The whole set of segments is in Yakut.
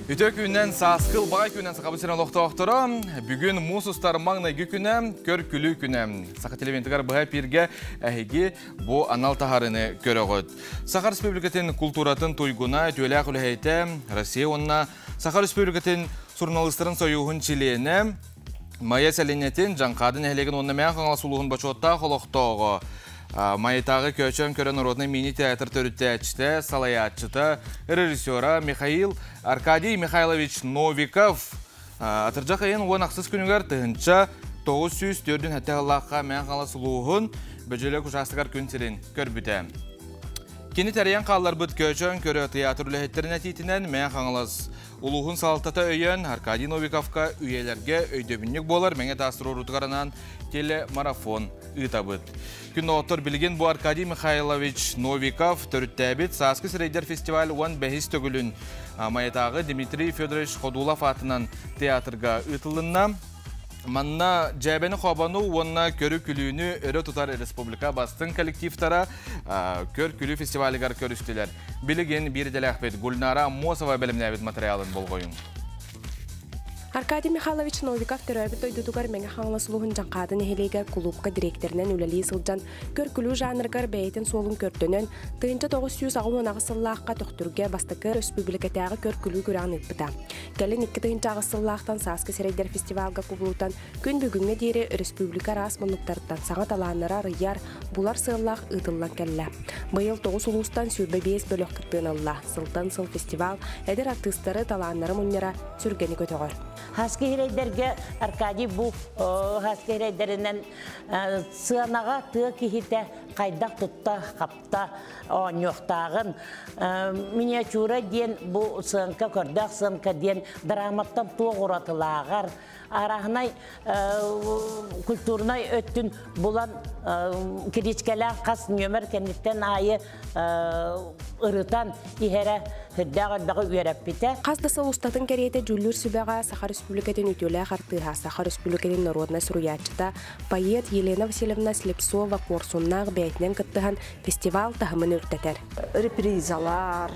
Үтө күннэн сааскыл баҕай күннэн Сахабыт сирин олохтоохторо бүгүн муус устар маҥнайгы күнэ көр күлүү күнэ. Саха телевидениетыгар быһа эпииргэ эһиги бу анал таһарыны көрөҕүт. Саха Республикатын култууратын туйгуна, үтүөлээх үлэһитэ, Россия уонна Саха Республикатын суруналыыстарын сойууһун чилиэнэ Майа сэлиэнньэтин Дьаҥхаады нэһилиэгин уонна Мэҥэ Хаҥалас улууһун бочуоттаах олохтооҕо Майатааҕы Көөчөөн көрө народнай мини-театр төрүттээччитэ, салайааччыта, режиссера Михаил Аркадий Михайлович Новиков атырдьах ыйын 16 күнүгэр 1947 сыллаахха Мэҥэ Хаҥалас улууһун Бөдьөлөк учаастагар күн сирин көрбүтэ. Кини тэрийэн хаалларбыт Көөчөөн көрө тыйаатыр үлэһиттэрин этиитинэн Мэҥэ Хаҥалас Улууһун салалтата өйөөн Аркадий Новиковка үйэлэргэ өйдөбүнньүк буолар Мэҥэ таас туруоруутугар анаан телемарафон ыытабыт. Күн доҕоттор билигин бу Аркадий Михайлович Новиков төрүттээбит Сааскы сирэйдэр фестиваль 15 төгүлүн Майатааҕы Дмитрий Федорович Ходулов аатынан театрга ыытылынна. Манна дьээбэни-хообону уонна көрү-күлүүнү өрө тутар республика бастыҥ коллективтара көр-күлүү фестивалыгар көрүстүлэр. Билигин биир идэлээхпит Гульнара Аммосова бэлэмнээбит материалын болҕойуҥ. Аркадий Михайлович Новиков төрөөбүт дойдутугар Мэҥэ Хаҥалас улууһун Дьаҥхаады нэһилиэгэр кулуупка дириэктэринэн үлэлии сылдьан көр-күлүү жанрыгар бэйэтин суолун көрдөнөн, 1988 сыллаахха Төхтүргэ бастакы өрөспүүбүлүкэтээҕи көр-күлүү күрэҕин ыыппыта. Кэлин 2008 сыллаахтан Сааскы сирэйдэр фестивалга кубулутан, күн бүгүҥҥэ диэри өрөспүүбүлүкэ араас муннуктарыттан саҥа талааннары арыйар, булар сыаллаах ыытыллан кэллэ. Быйыл тоҕус улуустан 25 бөлөх кыттыыны ылла. Сылтан сыл фестивал эдэр артыыстары талааннары мунньара сүргэни көтөҕөр. Хаски сирэйдэргэ Аркадий бу хаски сирэйдэринэн сыанаҕа тыа киһитэ хайдах тутта-хапта оонньуохтааҕын миниатюра диэн бу сыаҥка көрдөөх сыаҥка диэн драматтан туох уратылааҕар арааһынай культурнай өттүн булан киричкэлээх хас нүөмэр кэнниттэн аайы ырытан иһэрэ сүрдээх элбэҕи үөрэппитэ. Хас да сыл устатын кэриэтэ дьүүллүүр сүбэҕэ Саха Республикатын үтүөлээх артыыһа, Саха Республикатын народнай суруйааччыта, поэт Елена Васильевна Слепцова куорсуннаах бэйэтинэн кыттыһан фестивал таһымын үрдэтэр. Репризалар,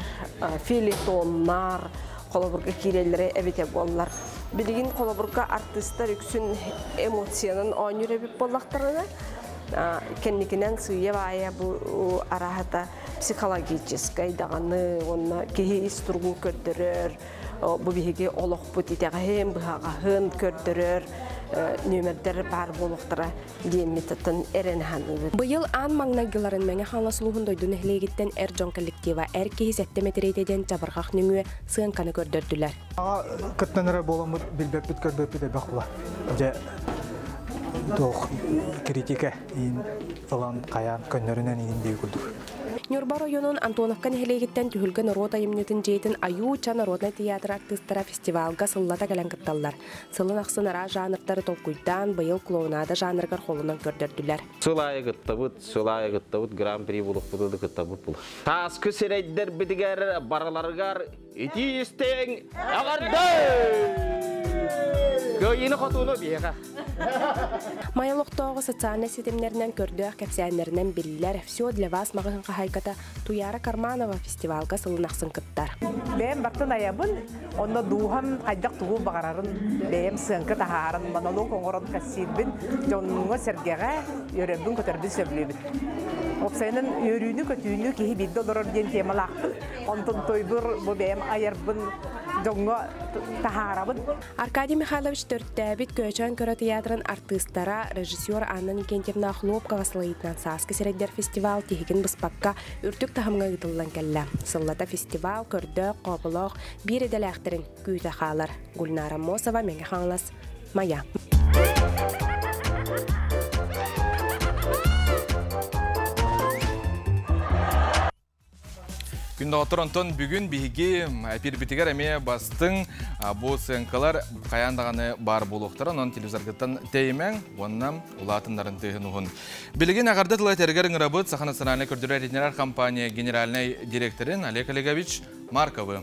филитоннар холобурга киирэллэрэ эбитэ буоллар. Билигин холобурга артыыстар үксүн эмоциянан оонньуур эбит буоллахтарына, кэнникинэн сыыйа-баайа бу араһата психологическай даҕаны уонна киһи ис туругун көрдөрөр, бу биһиги олохпут итэҕэһин, быһаҕаһын көрдөрөр нүөмэрдэр баар буолуохтара диэммит эрэнэ саныыбыт. Быйыл аан маҥнайгыларын Мэҥэ Хаҥалас улууһун дойду нэһилиэгиттэн эр дьон коллектива Эр киһи сэттэ мэтириэтэ диэн чабырҕах нөҥүө сыаҥканы көрдөрдүлэр. Аҕа кыттан эрэ буоламмыт билбэппит көрбөппүт элбэх була. Дьэ туох критика иин ылан хайаан көннөрүнэн иин дии курдук. Ньурба оройуонун Антоновка нэһилиэгиттэн Түһүлгэ норуот айымньытын дьиэтин Айуу-Ча народнай театр артыыстара фестивалга сыллата кэлэн кытталлар. Сылын ахсын араас жанрдары толкуйдаан, быйыл клоунада жанрыгар холунан көрдөрдүлэр. Сыл аайы кыттабыт, сыл аайы кыттабыт, гран-при булукпуту да кыттабыт була. Тааскы сирэйдэрбитигэр барыларыгар итии истиҥ эҕэрдэ! Кыайыыны хотууну биһиэхэ. Майа олохтооҕу социальнай ситимнэринэн көрдөөх кэпсээннэринэн биллэр «Все для вас» маҕаһыын хаһаайката Туяра Карманова фестивалга сылын ахсын кыттар. Бэйэм бартын айабын, онно дууһам хайдах тугу баҕарарын бэйэм сыаҥка таһааран, монолог оҥорон кэпсиирбин дьоҥҥо-сэргэҕэ үөрэрбин-көтөрбүн сөбүлүүбүн. Уопсайынан үөрүүнү-көтүүнү киһи биирдэ олорор диэн темалаахпын. Онтон тойбур бу бэйэм айарбын дьоҥҥо таһаарабын. Аркадий Михайлович төрүттээбит Көөчөөн көрө тыйаатырын артыыстара, режиссер Анна Никентьевна Хлопкова салайыытынан Сааскы сирэйдэр фестивал тиһигин быспакка үрдүк таһымҥа ыытыллан кэллэ. Сыллата фестивал көрдөөх, хооболоох биир идэлээхтэрин күүтэ хаалар. Гульнара Мосова, Мэҥэ Хаҥалас, Майа. Күн доҕоттор, онтон бүгүн биһиги эпирбитигэр эмиэ бастыҥ бу сыаҥкалар хайаан даҕаны баар буолуохтара. Онон телевизоргыттан тэйимэҥ уонна улаатыннарын тыаһын уһун. Билигин эҕэрдэ тыла этэригэр ыҥырабыт Саха национальнай көрдөрөр иһитиннэрэр компания генеральнай директорын Олег Олегович Марковы.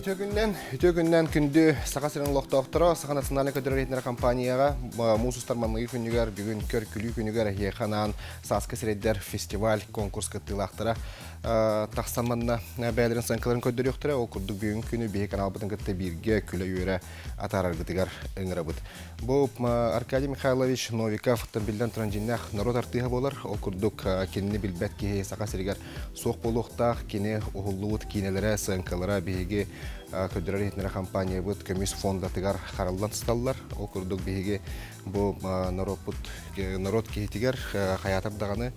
Үтүө күннэн күндү Саха сирин олохтоохторо, Саха национальнай көрдөрөр иһитиннэрэр компанияҕа муус устар маҥнайгы күнүгэр бүгүн көр-күлүү күнүгэр эһиэхэ анаан Сааскы сирэйдэр фестиваль конкурс кыттыылаахтара тахсан манна бэйэлэрин сыаҥкаларын көрдөрүөхтэрэ. Ол курдук бүгүн күнү биһи каналбытын кытта бииргэ күлэ-үөрэ атаараргытыгар ыҥырабыт. Бу Аркадий Михайлович Новиков биллэн туран дьиннээх норуот артыыһа буолар. Ол курдук кинини билбэт киһи Саха сиригэр суох буолуохтаах. Кини уһуллубут киинэлэрэ, сыаҥкалара биһиги көрдөрөр иһитиннэрэр компаниябыт көмүс фондатыгар хараллан сыталлар. Ол курдук биһиги бу норуоппут норуот киһитигэр хайаатар даҕаны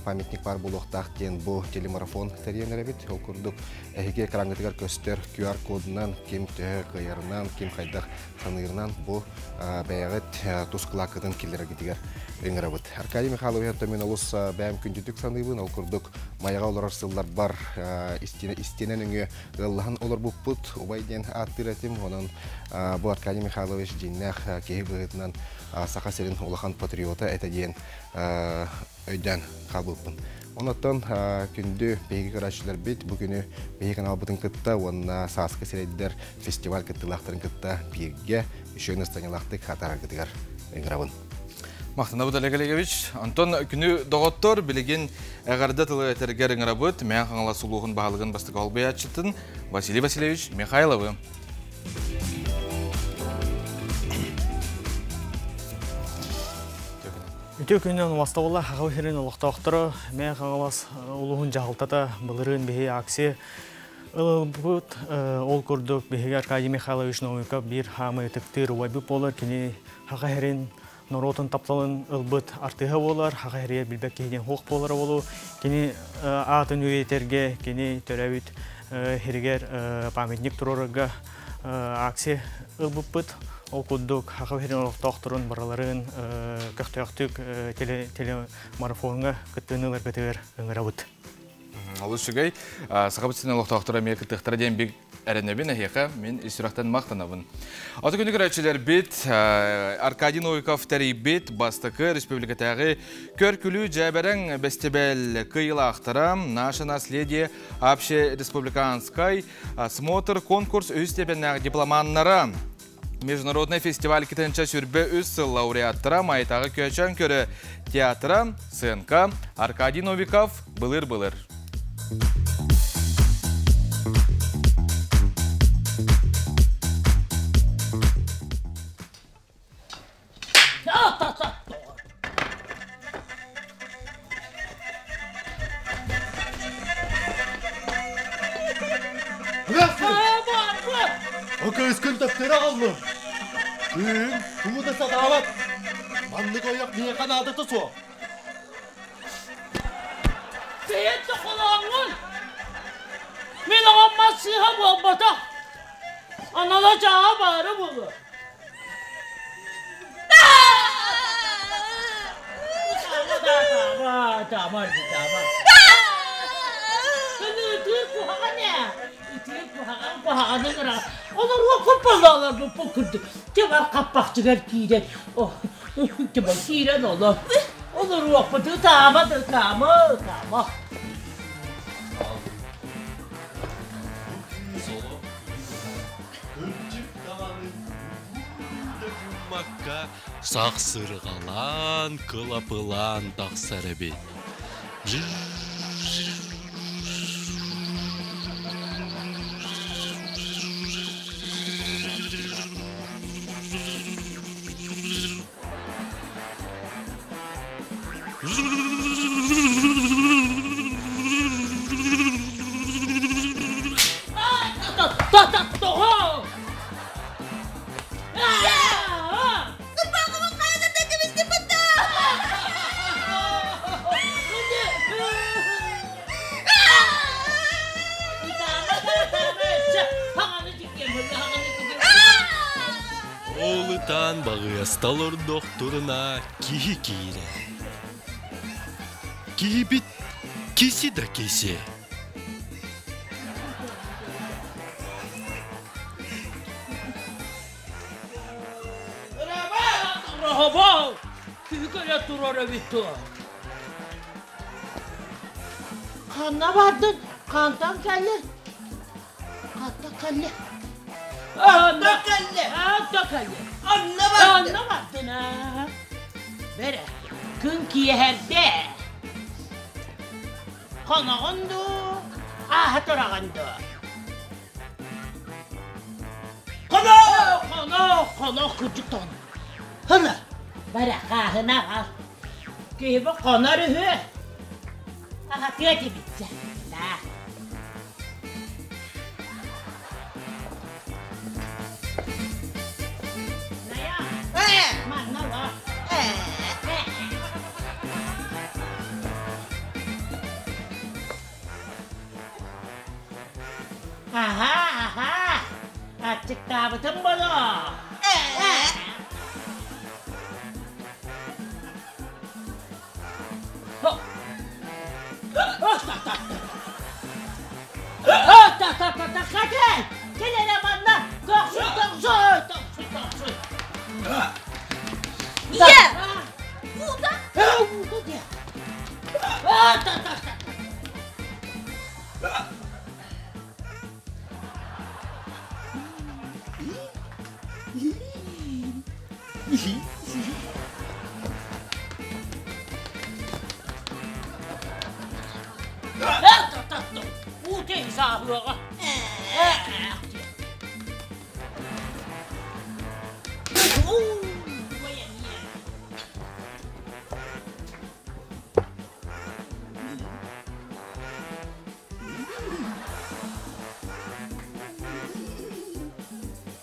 памятник баар буолуохтаах диэн бу телемарафон тэрийэн эрэбит. Ол курдук эһиги экраҥҥытыгар көстөр QR-кодунан ким төһө кыайарынан, ким хайдах саныырынан бу бэйэҕит тус кылааккытын киллэрэргитигэр ыҥырабыт. Аркадий Михайлович мин олус бэйэм күндүтүк саныыбын. Ол курдук Майаҕа олорор сылларбар истиэнэ нөҥүө ыаллаһан олорбуппут. Убай диэн ааттыыр этим. Онон бу Аркадий Михайлович дьиҥнээх киһи быһыытынан Саха сирин улахан патриота этэ диэн өйдөөн хаалбыппын. Онон күндү биһиги көрөөччүлэрбит бу күнү биһиги каналбытын кытта уонна Сааскы сирэйдэр фестиваль кыттыылаахтарын кытта бииргэ үчүгэй настырыанньалаахтык атаараргытыгар ыҥырабын. Махтанабыт Олег Олегович. Онтон күнү доҕоттор билигин эҕэрдэ тылы этэргэр ыҥырабыт Мэҥэ Хаҥалас улууһун баһылыгын бастакы холбуйааччытын Василий Васильевич Михайловы. Үтүө күнүнэн убастабылла Саха сирин олохтоохторо Мэҥэ Хаҥалас улууһун дьаһалтата былырыын биһи акция ылылбыт. Ол курдук биһиги Аркадий Михайлович Новиков биир хаамай ытыктыыр убайбыт буолар. Кини Саха сирин норуотун тапталын ылбыт артыыһа буолар, Саха сиригэр билбэт киһи диэн суох буолара буолуо. Кини аатын үйэтэргэ, кини төрөөбүт сиригэр памятник туруорарга акция ылбыппыт. Ол курдук Саха сирин олохтоохторун барыларын көхтөөхтүк телемарафоҥҥа кыттыыны ыларгытыгар ыҥырабыт. Олус үчүгэй. Сахабыт сирин олохтоохторо эмиэ кыттыахтара диэн бик эрэнэбин эһиэхэ мин ис сүрэхтэн махтанабын. Аты күнү көрөөччүлэрбит Аркадий Новиков тэрийбит бастакы республикатааҕы көр-күлүү дьээбэрэҥ бэстибээл кыайыылаахтара «Наше наследие» общереспубликанскай смотр конкурс үһүс степеннээх дипломаннара Международный фестиваль китенчэ сүрбэ үс сыл лауреаттара Майтаҕы Көөчөөн көрө театра, сценка Аркадий Новиков былыр-былыр. Кыыскын төптөрө аҕаллым. Кыыһым тугу да сатаабат. Маннык ойох миэхэ наадата суох. Бэйэт да холооҥҥун! Мин оҕом массыыһа буолбатах. Анала дьааҕа баара буолуо. Курдук киирэн киирэн олор олоруохпут ытаама ытаама ытаама Кырдьык даҕаны да гыммакка сахсырҕалаан кылапылаан тахсар эбит. Ол ытаан баҕыастал ордохтуруна киһи киирэр. Киһибит киси да киси. Рахабал! Киһи кэлэ турар эбит дуо? Ханна бардын? Хантан кэллин? кэллэ. Онно кэллэ. Онно кэллэ. Онно бардын. Онно бардын. Бэрэ, күн киэһэрдэ. Хоноҕун дуу, ааһа тураҕын дуу? Хоно, хоно, хоно, кырдьык тоҕоно. Хына, бара хааһына аҕал. Киһибит хонор үһү. Аһатыа этибит Да. Манна олор. Аһа, аһа, аччыктаабытым боло. Кэл эрэ манна! Тохсуй, тохсуй, тохсуй, тохсуй! Ийэ! Уута! Уута диэ! Уу сааһыаҕа.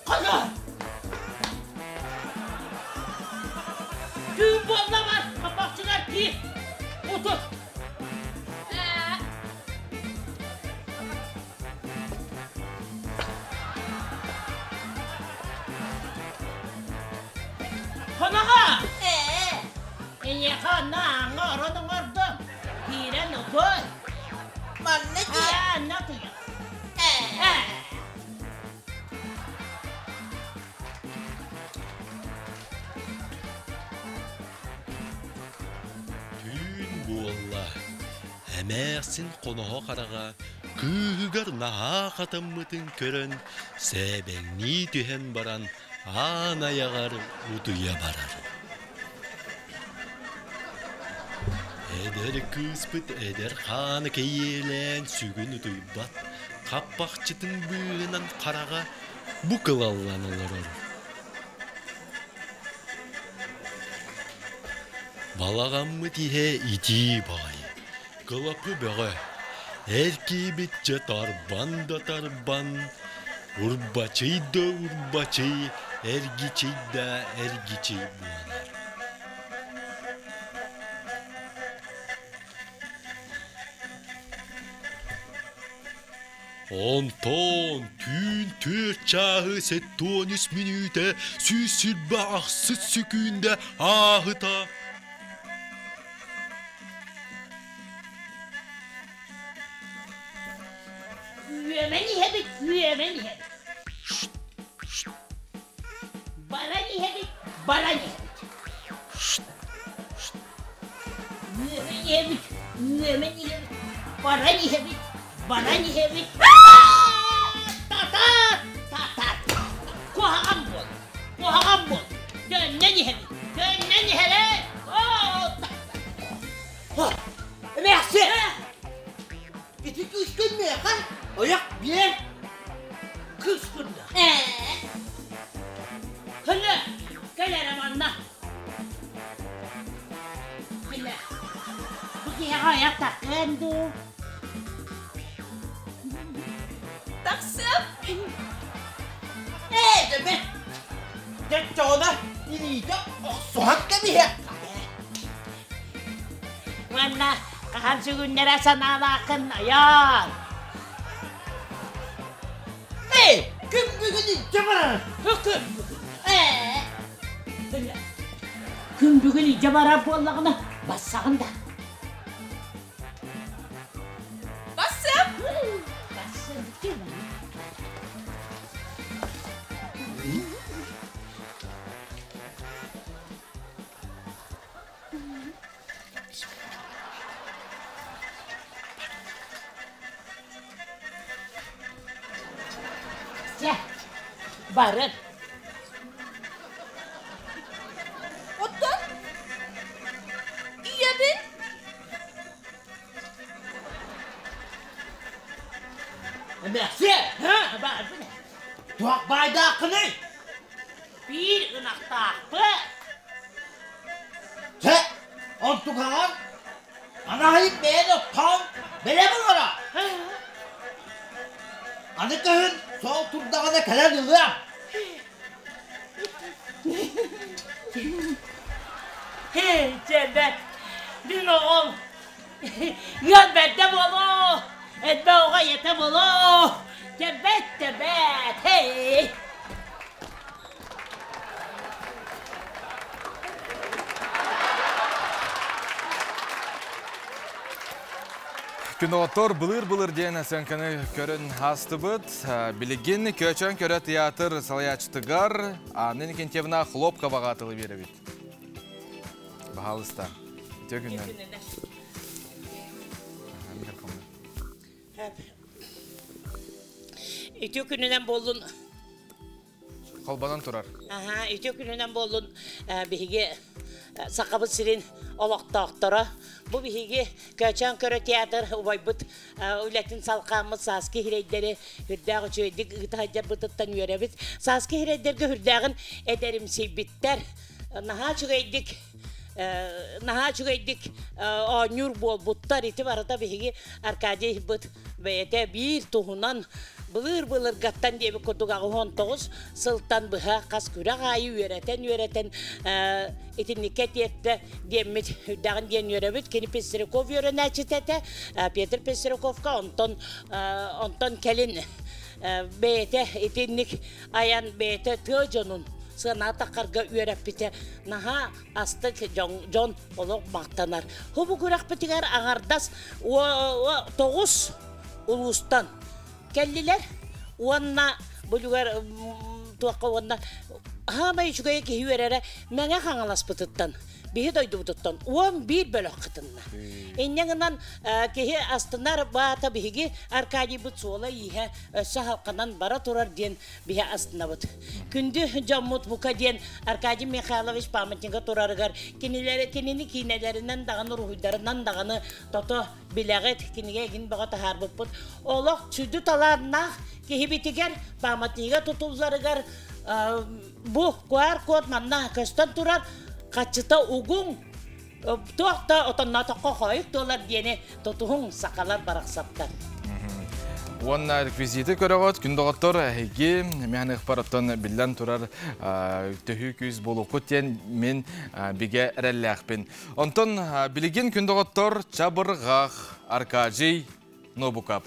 Хана! Түүн буолла бар, хаппахчылар киир. Утут. Хоноһо! Эйиэхэ онно ааҥҥа орон оҥордум. Киирэн утуй. Манна дии. Анна утуйа. Түүн буолла. Эмээхсин хоноһо хараҕа кыыһыгар наһаа хатаммытын көрөн, сээбэҥнии түһэн баран аан айаҕар утуйа барар. Эдэр кыыспыт эдэр хааны кэйиэлээн сүгүн утуйбат, хаппахчытын быыһынан хараҕа бу кылаллан олорор. Балаҕаммыт иһэ итии баҕайы, кылапы бөҕө, эр киһибитчэ тарбан да тарбан, урбачый да урбачый, эргичий да эргичий буолар. Онтон түүн түөрт чааһы 73 мүнүүтэ 128 сөкүүндэ ааһыта. Үөмэн иһэбит, үөмэн иһэбит. Баран иһэбит, баран иһэбит. Үөмэн иһэбит, үөмэн иһэбит, баран иһэбит, баран иһэбит. Татат! Татат! Куһаҕан буол, куһаҕан буол. Төннөн иһэбит, төннөн иһэбит. Эмээхсин! Ити кыыскын миэхэ ойох биэр. Кыыскын да. Кэлэ, кэл эрэ манна. Кэлэ. Бу киһиэхэ ойох таххыан дуу? Тахсыам. Ээ, дэмэ. Дьэ, илиитэ охсуһан кэбиһиэххэ. Уонна хаһан сүгүннэрэ санаалааххын айаан. Эй, күн бүгүн илдьэ барар. Күн бүгүн. Ээ. Күн бүгүн илдьэ барар буоллаҕына, бассаҕын да. Бассам. Бассам. Чэ, барын. Оттон ийэбин Эмээхсиэ, баарбын. Туох баайдааххыный? Биир ынахтаахпыт. Чэ, онтукаҕар анаһыйып бэйэн оттоон бэлэм оҥоро. Аны кыһын сол турдаҕына кэлэн ылыам. Чэбэт, мин оҕом ыал бэрдэ буолуо, элбэх оҕо ийэтэ буолуо. Чэбэт, чэбэт, hey! Күнотор былыр-былыр диэн сыаҥканы көрөн астыбыт. Билигин Көчөн көрө театр салайааччытыгар Анна Никентьевна Хлопковаҕа тылы биэрэбит. Баһаалыста. Үтүө күннэн. Үтүө күнүнэн буоллун. Холбонон турар. Аха, үтүө күнүнэн буоллун биһиги Сахабыт сирин олохтоохторо. Бу биһиги Көөчөөн көрө театр убайбыт үлэтин салҕааммыт сааскы иһирэйдэри үрдээх үчүгэйдик ыыта сылдьарбытыттан үөрэбит. Сааскы иһирэйдэргэ үрдээҕин эдэримсийбиттэр. Наһаа үчүгэйдик наһаа үчүгэйдик оонньуур буолбуттар. Ити барыта биһиги Аркадий быт бэйэтэ биир туһунан былыр-былыргаттан диэбит курдук 89 сылтан быһа хас күрэх аайы үөрэтэн-үөрэтэн итинниккэ тиэртэ диэммит үрдэҕин диэн үөрэбит. Кини Пестряков үөрэнээччитэ этэ. Петр Пестряковка онтон онтон кэлин бэйэтэ итинник айан бэйэтэ тыа дьонун сыанаҕа таххарга үөрэппитэ наһаа астык дьон олох махтанар. Бу күрэхпитигэр аҥардас 9 улуустан кэллилэр уонна булугар туохха уонна хаамай үчүгэй киһи үөрэрэ Мэҥэ Хаҥаласпытыттан биһи дойдубутуттан 11 бөлөх кытынна. Инньэ гынан киһи астынар баата биһиги Аркадийбыт суола-ииһэ өссө халканан бара турар диэн биһи астынабыт. Күндү дьоммут бука диэн Аркадий Михайлович памятнига турарыгар кинилэри кинини киинэлэринэн даҕаны уруһуйдарынан даҕаны тото билэҕит, кинигэ игин бөҕө таһаарбыппыт. Олох сүдү талааннаах киһибитигэр памятнига тутулларыгар бу QR-код манна көстөн турар хаччыта угуҥ туох да отонноотоххо хойут туолар диэни тутуһуҥ сахалар барахсаттар. Уонна реквизиты көрөҕөт, күн доҕоттор, эһиги мэханыхпар оттон биллэн турар төһүү күүс буолуоххут диэн мин бигэ эрэллээхпин. Онтон билигин күн доҕоттор Чабырҕах Аркадий Нобукап.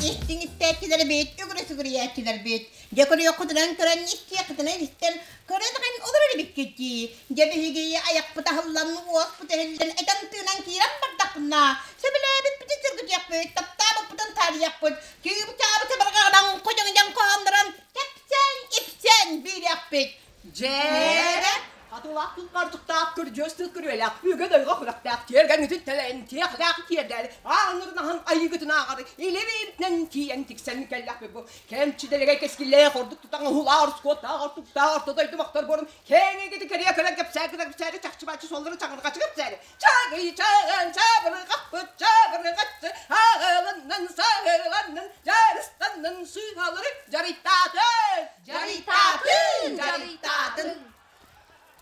Истиҥ истээччилэр бит, үгүрэ сүгүрүйээччилэр бит. Дьэ көрүөххүтүнэн көрөн, истиэххитинэн истэн, көрөн ахан олорор эбиккит дии. Дьэ биһиги айахпыт аһыллан, уоспут эһиллэн, этэн-тыынан киирэн бардахпына, сөбүлээбиппитин сөргүтүөхпүт, таптаабыппытын таарыйыахпыт, Күүбү-чаабы чабырҕаҕынан кудьуҥ-дьаҥ хоһооннорон кэпсээн-ипсээн биэриэхпит. Дьээрэ хатылаах кылгардыктаах көрдьүөс тыл күрүөлээх үгэн ойҕо күрэхтээх тиэргэҥҥитин тэлэйэн тиэхлээх тиэрдээри ааннарын аһан айыыгытын ааҕары илибиитинэн тиийэн тиксэн кэллэхпит бу кэмчи дэлэгэй кэскиллээх ордук тутаҥ уһулаар скоттаах ортуктаах орто дойду мохтор буорун киэҥ эйгэтин кэрийэ көрөн кэпсээн кэпсээри чахчы-баччы суоллары чаҕырҕаччы кэпсээри Чагый-чаган чабырҕаппыт чабырҕаччы аҕылыннын саһыланнын дьарыстаннын сыыһалары дьарыйтаатын Дьарыйтаатын! Дьарыйтаатын!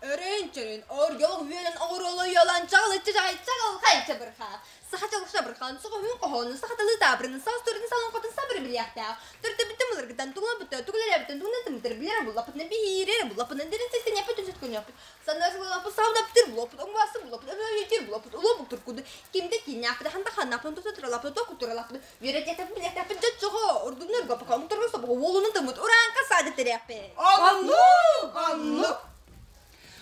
Өрүн-чөрүн, оргел үөнэн оҕуруолуйалан чаҕылыччы чаҕай чаҕылхай чабырха. Саха чалых чабырхан, соҕуһун хоһоонун, саха тылы таабырынын, саас төрүтүн салаҥхатын сабыры билиэхтээх. Төрүтүбүттэн былыргыттан тугулаппыта, тугулэрээбиттэн тугунан тымтыр билэр буллаппытынан биһиирэр буллаппытынан дирин систэньэппит үсүт көнүөхпүт. Санаасылааппыт саамнаптыр булаппыт, оҥваасы булаппыт, өмөйүтир булаппыт, улуобуктур куду, кимде кииннээхпит, ханта ханнааппын, тута туралааппыт, току туралааппыт, үөрэтиэхтэппит, билиэхтэппит, дьоччоҕо, ордуннар гапака, омуктарга собоҕо, уолунан тыммыт, ураанка саады тириэхпит. Оннук, оннук.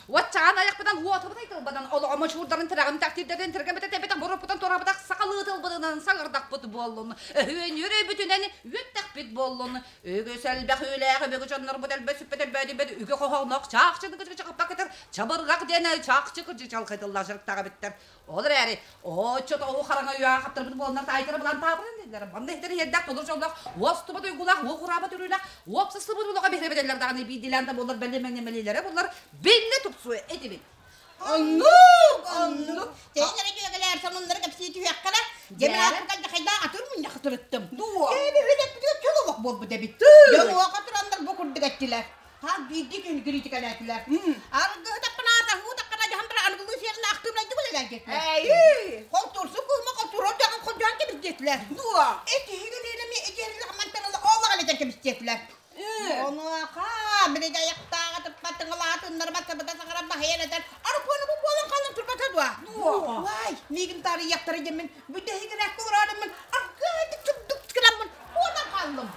Уотчаҕан айахпытан уотубут айтылбатан олоҕомо чуурдарын тирэҕин тахтирдэрин тиргэмэтэ тэбэтэх буруппутан турабытах сахалыы тылбытынан саҥардахпыт буоллун, өһүөнүр өйбүтүнэн үөттэхпит буоллун, үгүс элбэх үлээх өбүгэ дьоннорбут элбэт сүппэт элбээдийбэт үгэ хоһоонноох чаахчыны кычыкпаккытыр чабырҕах диэн чахчы кырдьычалхайтыллаах дьарыктаах эбиттэр. Ол эрээри, оччотооҕу хараҥа үйэҕэ хаптарбыт буоланнар таайтара булан таабыран дииллэр. Манна иһитэр иһэрдээх толору дьоллоох, уостубат уйгулаах, уоҕураабат үрүүлээх, уопсастыбыт олоҕо биһирэбэтэллэр даҕаны биирдиилээн да буоллар бэлиэмэннэмэлиилэрэ буллар биллэ тупсуо этибит. Оннук, оннук. Тэйин эрэ дьүөгэлээр сонуннары кэпсии түһүөххэ Дьэ мин ааппыкка хайдаах атыр мунньах турыттым. Дуо? Эби үлэппитигэр чөл олох буолбут эбит. Дьон уоха тураннар бу курдук эттилэр. Хас биирдии күн критикалаатылар. Аргыһытахпына аһуутаххына дьаһан баран аргылыы сиэрин ахтыымнайдык үлэлээн диэтилэр. Эйи! Холтурсу куума холтурор дьаҕын холдьоон кэбис диэтилэр. Дуо? Этиһигин элэми этиһэллэх мантан ыла олох элэтэн кэбис диэтилэр. Онуоха били дьайыктааҕа тыппатыҥылаатыннар бассабыта саҥаран баһыйан этэр арпуона бу буолан хаалан турбата дуо? Дуо? Уай, миигин таарыйыахтара диэммин бүтэһигирээккэ олорооруммун аргыһытык чурдук гынаммын буолан хааллым.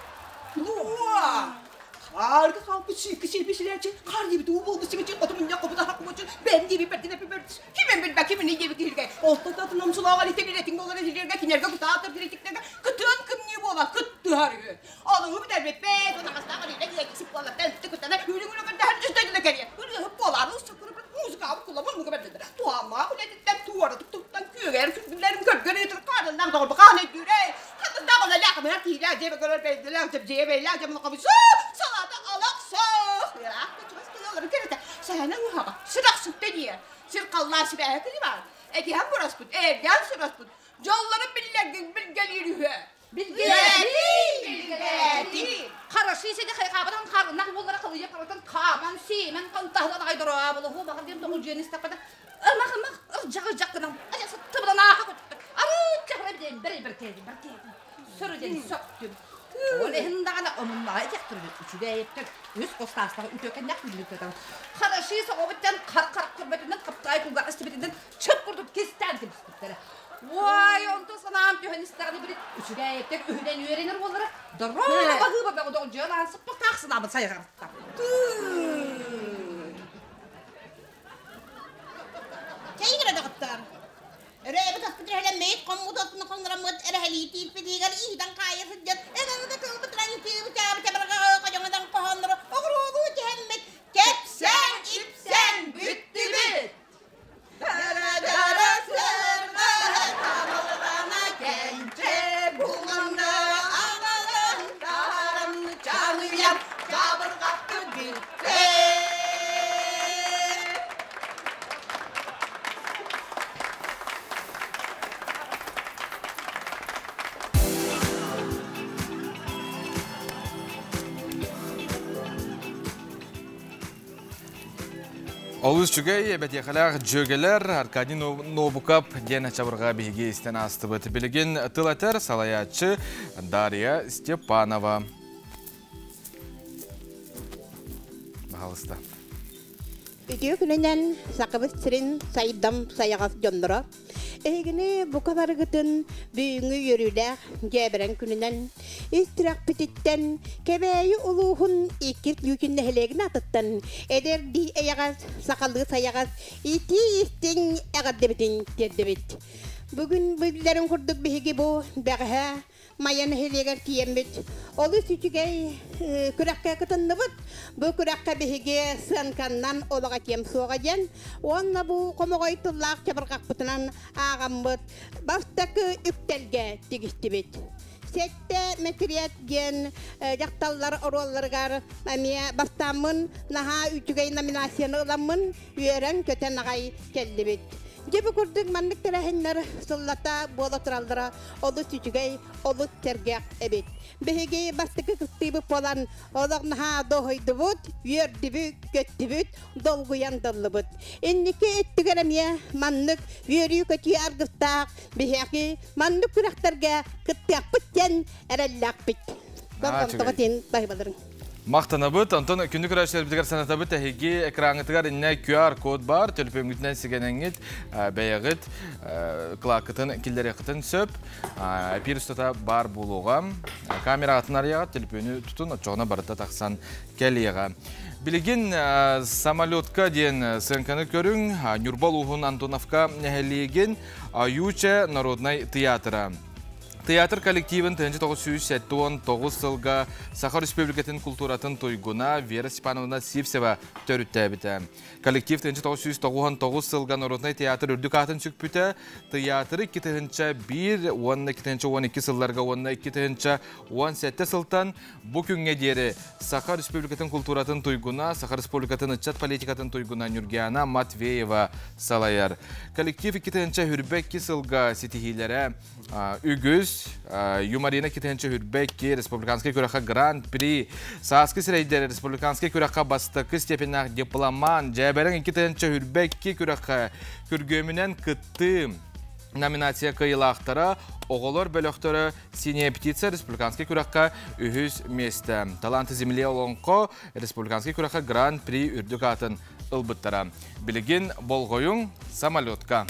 Дуо? Хаарга хаалбыт сүүккэ силбисилээччи, хаар диэбит уу буолбут симичи, хоту мунньах хопута хаккумучу, бэм диэбит бэрдин эпи кимэн билбэ кимини диэбит киһиргэ, олтототун омсулааҕа литигилэтиҥ буолар иһилэргэ, кинергэ кутаатыр критиктэргэ кытыан кымньыы буола кыттыһар үһү. Олуһу бүтэрбиппит, унаҕастаах өрүлэ диэки буоллаттан кыттана үрүҥ-үрүҥ көрдөһөр үстөйдүнэ кэлиэ. Ырыаһыт буолаары устукурупут музыкабыт кулабын муга бэрдилэр. Туһааннаах үлэтиттэн туора туттуттан күөгэр күргүлэрин көргөр ыытыр хаанынан доҕорбу хаан өйдүүрэй. Хатыстаах үлэлээх мыһар киилээх дьиэ көрөр бэйдэлээх дьиэ бэйлээх дьэ мулахабысу салата алах соох. Ыраах да чугас тыаларын кэрэтэ сэһэнэ уһаҕа сүрэх сүттэ диэ. Сир халлаан сибээһэ кини баар. Этиһэн бураспыт, эрдээн сураспыт. Дьоллорун биллэргин билгэлиир үһү. Билгэлээти. Хороши сиди хайхаабатан харынах буоллара халыйа харытан хааман сиэмэн хантаһынан аҕай дорооболоһу баҕар диэн тоҕу дьиэн истэхпэтэ ымах ымах ырдьах ырдьах гынан айа сыттыбынан ааха көттө арыыччахра бидэн бэрэй бэркээдин бэркээдин сөрү диэн сөктүм ол иһин даҕаны омуннаҕа этиэхтэр үчүгэйиттэр үс хостаастаҕа үтүөкэннэх күллүктэтэн хороши соҕобуттан хар хар көрбөтүнэн хаптаай кулгаах истибитинэн чып курдук кистээн кэбиспиттэрэ. Уай, онтон санаам түһэн истэҕинэ били үчүгэйиттэн үһүнэн үөрэнэр буоллара дороо баһыыба бөҕө доҕдьуйан аансыппахтаах санаабын сайҕарта. Чэйгэрэ доҕоттоор. Өрөөбүт аспыт эһэлэммит, хоммут отун хоҥнороммут эрэһэлии тиийбитигэр иитэн хаайа сылдьан, эҥэҥҥэ тылбытынан кыыбытаабыт чабырҕаҕы ходьоҥодон хоһооннору оҕуруолуу түһэммит, кэпсээн-ипсээн бүттүбүт. Олус үчүгэй бэтиэхэлээх дьүөгэлэр Аркадий Нобукап диэн чабырҕа биһиги истэн аастыбыт. Билигин тыл этэр салайааччы Дарья Степанова. Баһалыста. Үтүө күнүнэн Сахабыт сирин сайдам сайаҕас дьонноро. Эһигини бука барыгытын бүгүҥҥү үөрүүлээх дьээбэрэҥ күнүнэн ис сүрэхпититтэн Кэбээйи улууһун иккис Лүүчүн нэһилиэгин аатыттан эдэрдии эйэҕэс, сахалыы сайаҕас итии-истиҥ эҕэрдэбитин тиэрдэбит. Бүгүн биллэрин курдук биһиги бу бэҕэһээ Майа нэһилиэгэр тиийэммит олус үчүгэй күрэххэ кытынныбыт. Бу күрэххэ биһиги сыаҥканнан олох этиэм суоҕа диэн уонна бу хомоҕой тыллаах чабырҕахпытынан ааҕаммыт бастакы үктэлгэ тигистибит. Сэттэ мэтириэт диэн дьахталлар оруолларыгар эмиэ бастааммын наһаа үчүгэй номинацияны ыламмын үөрэн-көтөн аҕай кэллибит. Дьэ бу курдук маннык тэрээһиннэр сыллата буола тураллара олус үчүгэй, олус сэргэх эбит. Биһиги бастакы кыттыыбыт буолан олох наһаа дуоһуйдубут, үөрдүбүт, көттүбүт, долгуйан даллыбыт. Инники өттүгэр эмиэ маннык үөрүү-көтүү аргыстаах биһиэхи маннык күрэхтэргэ кыттыахпыт диэн эрэллээхпит. Болҕомтоҕо тиэн баһыбаларын. Мақтанабыт, онтон күндү көрөөччүлэрбитигэр санатабыт, эһиги экраҥҥытыгар иннэ QR код бар, төлөпүөҥҥүтүнэн сигэнэҥҥит, бэйэҕит кылааккытын киллэриэххитин сөп. Эпир устата бар буолуоҕа. Камераҕытын арыйаҕыт, төлөпүөнү тутун, оччоҕуна барыта тахсан кэлиэҕэ. Билигин самолетка диэн сыаҥканы көрүҥ, Ньурба улууһун Антоновка нэһилиэгин Аютча народнай тыйаатыра. Театр коллективын 1979 сылга Саха Республикатын култууратын туйгуна Вера Степановна Сивцева төрүттээбитэ. Коллектив 1999 сылга народнай театр үрдүк аатын сүкпүтэ. Театры 2001 уонна 2012 сылларга уонна 2017 сылтан бу күҥҥэ диэри Саха Республикатын култууратын туйгуна, Саха Республикатын ыччат политикатын туйгуна Нюргиана Матвеева салайар. Коллектив 2022 сылга ситиһиилэрэ үгүс. Юморина 2022 республиканскай күрэххэ гран-при, Сааскы сирэйдэр республиканскай күрэххэ бастакы степеннээх дипломант, Дьээбэрэҥ 2022 күрэххэ күргүөмүнэн кыттыы номинация кыайыылаахтара, оҕолор бөлөхтөрө «Синяя птица» республиканскай күрэххэ үһүс миэстэ. «Таланты земли» олоҥхо республиканскай күрэххэ гран-при үрдүк аатын ылбыттара. Билигин болҕойуҥ самолетка.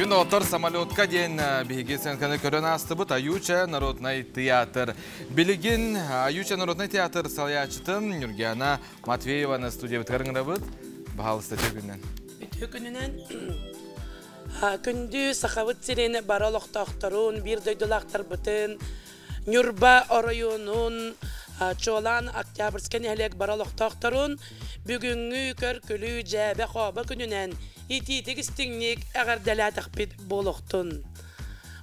Күн отор самолетка диэн биһиги сценканы көрөн аастыбыт Аютча народнай театр. Билигин Аютча народнай театр салайааччытын Нюргиана Матвееваны студиябытыгар ыҥырабыт. Баһаалыста күнүнэн. Үтүө күнүнэн. Күндү Сахабыт сирин бары олохтоохторун, биир дойдулаахтарбытын, Ньурба оройуонун чуолаан Октябрьскай нэһилиэк бары олохтоохторун бүгүҥҥү көр-күлүү дьээбэ-хообо күнүнэн итиитик истиҥник эҕэрдэлээтэхпит буолуохтун.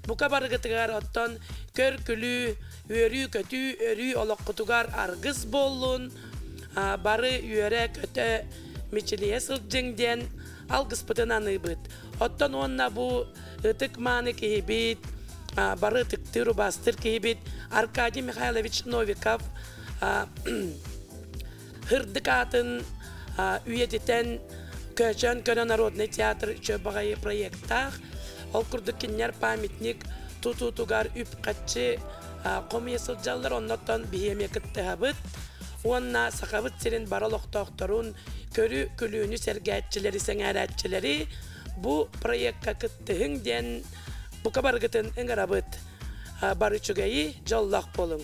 Бука барыгытыгар оттон көр-күлүү, үөрүү-көтүү өрүү олоххутугар аргыс буоллун, бары үөрэ-көтө мичилийэ сылдьыҥ диэн алгыспытын аныыбыт. Оттон уонна бу ытык-мааны киһибит, бары ытыктыыр, убаастыыр киһибит Аркадий Михайлович Новиков һырдык аатын үйэтитэн Көөчөөн көнө народный театр үчүгэй баҕайы проекттаах. Ол курдук кинилэр памятник тутуутугар үп-харчы хомуйа сылдьаллар, оннуттан биһи эмиэ кыттыһабыт. Уонна Сахабыт сирин бары олохтоохторун, көрү күлүүнү сэргээччилэри, сэҥээрээччилэри бу проекка кыттыһыҥ диэн бука барыгытын ыҥырабыт. Бары үчүгэйи, дьоллоох буолуҥ.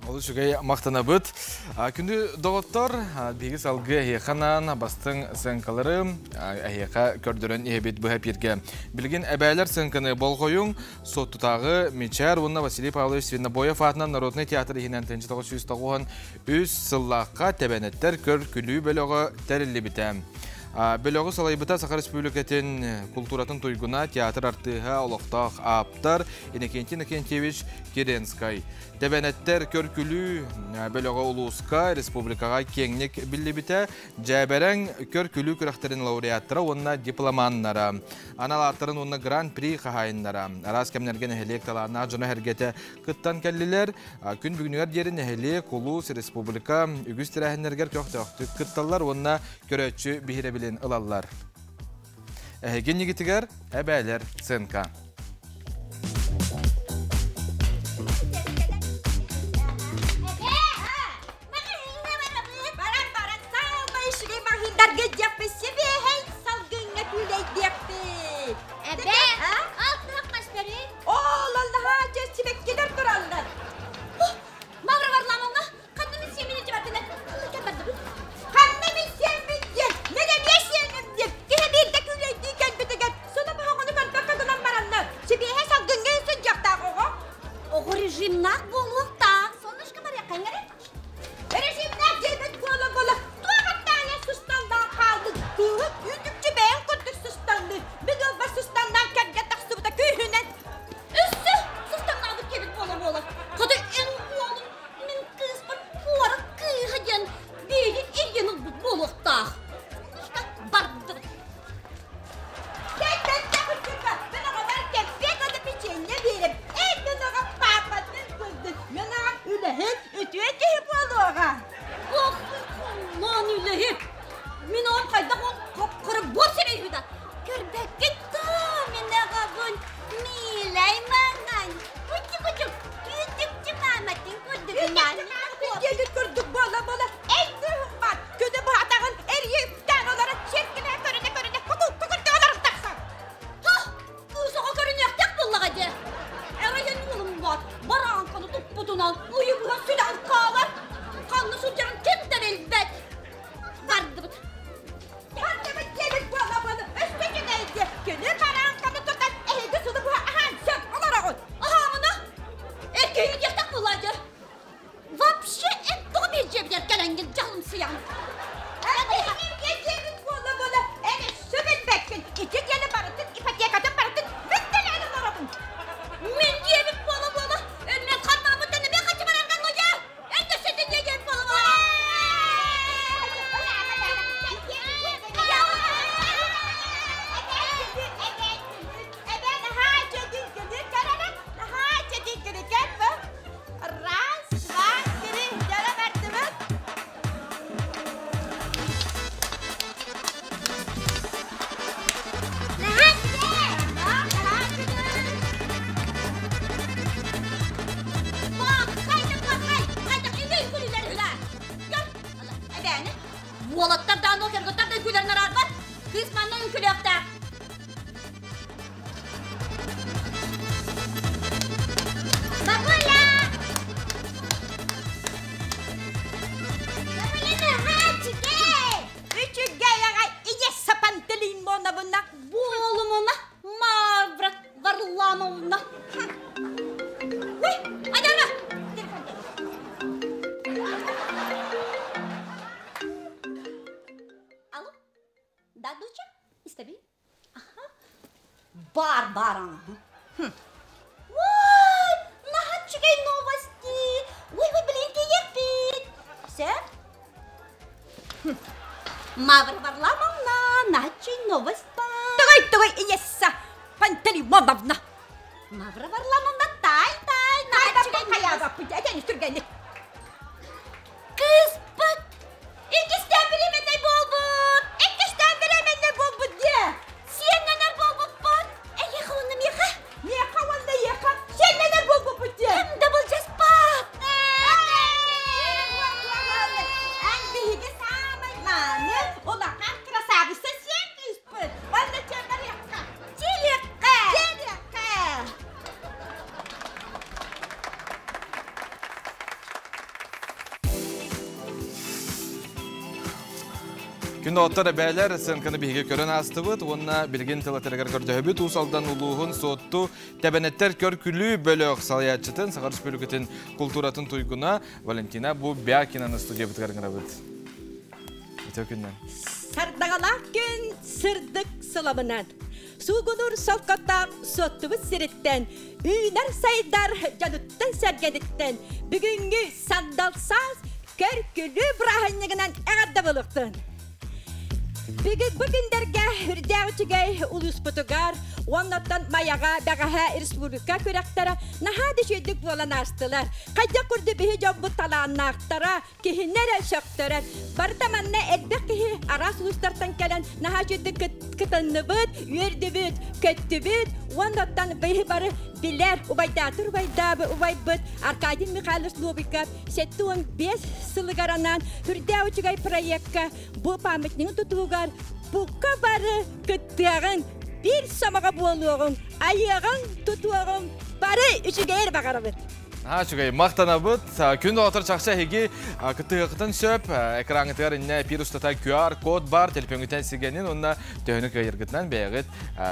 Олус үчүгэй махтанабыт. Күндү доҕоттор, биһиги салгыы эһиэхэ анаан бастыҥ сыаҥкалары эһиэхэ көрдөрөн иһэбит быһа эпииргэ. Билигин эбээлэр сыаҥканы болҕойуҥ, Суоттутааҕы Мичээр уонна Василий Павлович Свинобоев аатынан народнай театр иһинэн 1993 сыллаахха Тэбэнэттэр көр-күлүү бөлөҕө тэриллибитэ. Бөлөҕү салайбыта Саха Республикатын култууратын туйгуна, театр артыыһа, олохтоох ааптар Иннокентий Иннокентьевич Керенскай. Тэбэнэттэр көр-күлүү бөлөҕө улууска, республикаҕа киэҥник биллибитэ. Дьээбэрэҥ көр-күлүү күрэхтэрин лауреаттара уонна дипломаннара, анал ааттарын уонна гран-при хаһаайыннара, араас кэмнэргэ нэһилиэк талааннаах дьоно-сэргэтэ кыттан кэллилэр. Күн бүгүнүгэр диэри нэһилиэк, улуус, республика үгүс тэрээһиннэригэр көхтөөхтүк кытталлар уонна көрөөччү биһирэбилин ылаллар. Эһиги иннигитигэр эбээлэр сценка. Эйигин дьалымсыйаҕын. Эбиэбит буола-буола эн өссө билбэккин. Ити диэни барытын ипотекатын барытын бүттэлээн олоробун. Мин диэбит буола-буола мен хармааммыттан эмиэ хачы барарган лудьа. Эн да сэтин диэбит буола-буола. Эбэ наһаа чэдиҥкини кэрэрэ, наһаа чэдиҥкини кэрбэ. Раз, два, три, дьара бардыбыт. Уолаттар даҕаны, кыргыттар да үҥкүүлэрин араарбат. Кыыс манна үҥкүүлүөхтээх. Бабуля! Бабуля наһаа үчүгэй! Үчүгэй аҕай Иесса Пантелеймоновна! Буолумуна, Мавра Варламовна! Ой, айдарма! Алло, да, доча, истэбин? Аха. Бар бар ага. Ой, наһаа үчүгэй новости. Ой, ой, блин, тиийэппит. Сөп? Мавр Варламовна, наһаа үчүгэй новость бар. Тыгай, тыгай, Иесса Пантелеймоновна. Мавра Варламовна, тай, тай, наһаа үчүгэй новость. Этэн түргэнник. Кыыспыт иккистээн беременнэй буолбут! Иккистээн беременнэй буолбут диэ! Сиэннэнэр буолбуппут! Эйиэхэ уонна миэхэ! Миэхэ уонна эйиэхэ сиэннэнэр буолбуппут диэ! Ким да былдьаспат! Эн биһиги саамай мааны, улахан красавица сиэн кыыспыт! Уонна чэбэриэххэ! Чилиэххэ! Чилиэххэ! Күн оттор эбээлэр сценканы биһиги көрөн аастыбыт уонна билигин тылатырыгар көрдөһөбүт Уус Алдан улууһун Суотту Тэбэнэттэр көр-күлүү бөлөх салайааччытын Саха Республикатын култууратын туйгуна Валентина Бубякинаны студиябытыгар ыҥырабыт. Үтүө күннэн. Сардаҥалаах күн сырдык сылабынан суугунуур солкотоох суоттубут сириттэн үүнэр-сайдар дьонуттан-сэргэниттэн бүгүҥҥү сандал саас көр-күлүү бырааһынньыгынан эҕэрдэ буолуохтун! Бүгүн бу күндэргэ үрдээх үчүгэй улууспутугар уоннаттан Майаҕа, Бэҕэһээ республика күрэхтэрэ наһаа да үчүгэйдик буолан аастылар. Хайдах курдук биһи дьоммут талааннаахтара, киһини эрэ сөхтөрөр. Барыта манна элбэх киһи араас улуустартан кэлэн наһаа үчүгэйдик кытынныбыт, үөрдүбүт, көттүбүт. Уоннаттан биһи бары билэр убайдаатыр убайдаабы убайбыт Аркадий Михайлович Новиков 75 сылыгар анаан үрдээх үчүгэй проекка бу памятнигын тутуугар букка бары кыттыаҕын, биир сомоҕо буолуоҕуҥ, айыаҕыҥ, тутуоҕуҥ, бары үчүгэйэр баҕарабыт. Наһаа үчүгэй, махтанабыт. Күн доҕоттор чахчы эһиги кыттыһыаххытын сөп. Экраҥҥытыгар иннэ эпир устата QR-код бар, телефоҥҥутан сигэнин уонна төһөнү кыайыргытынан бэйэҕит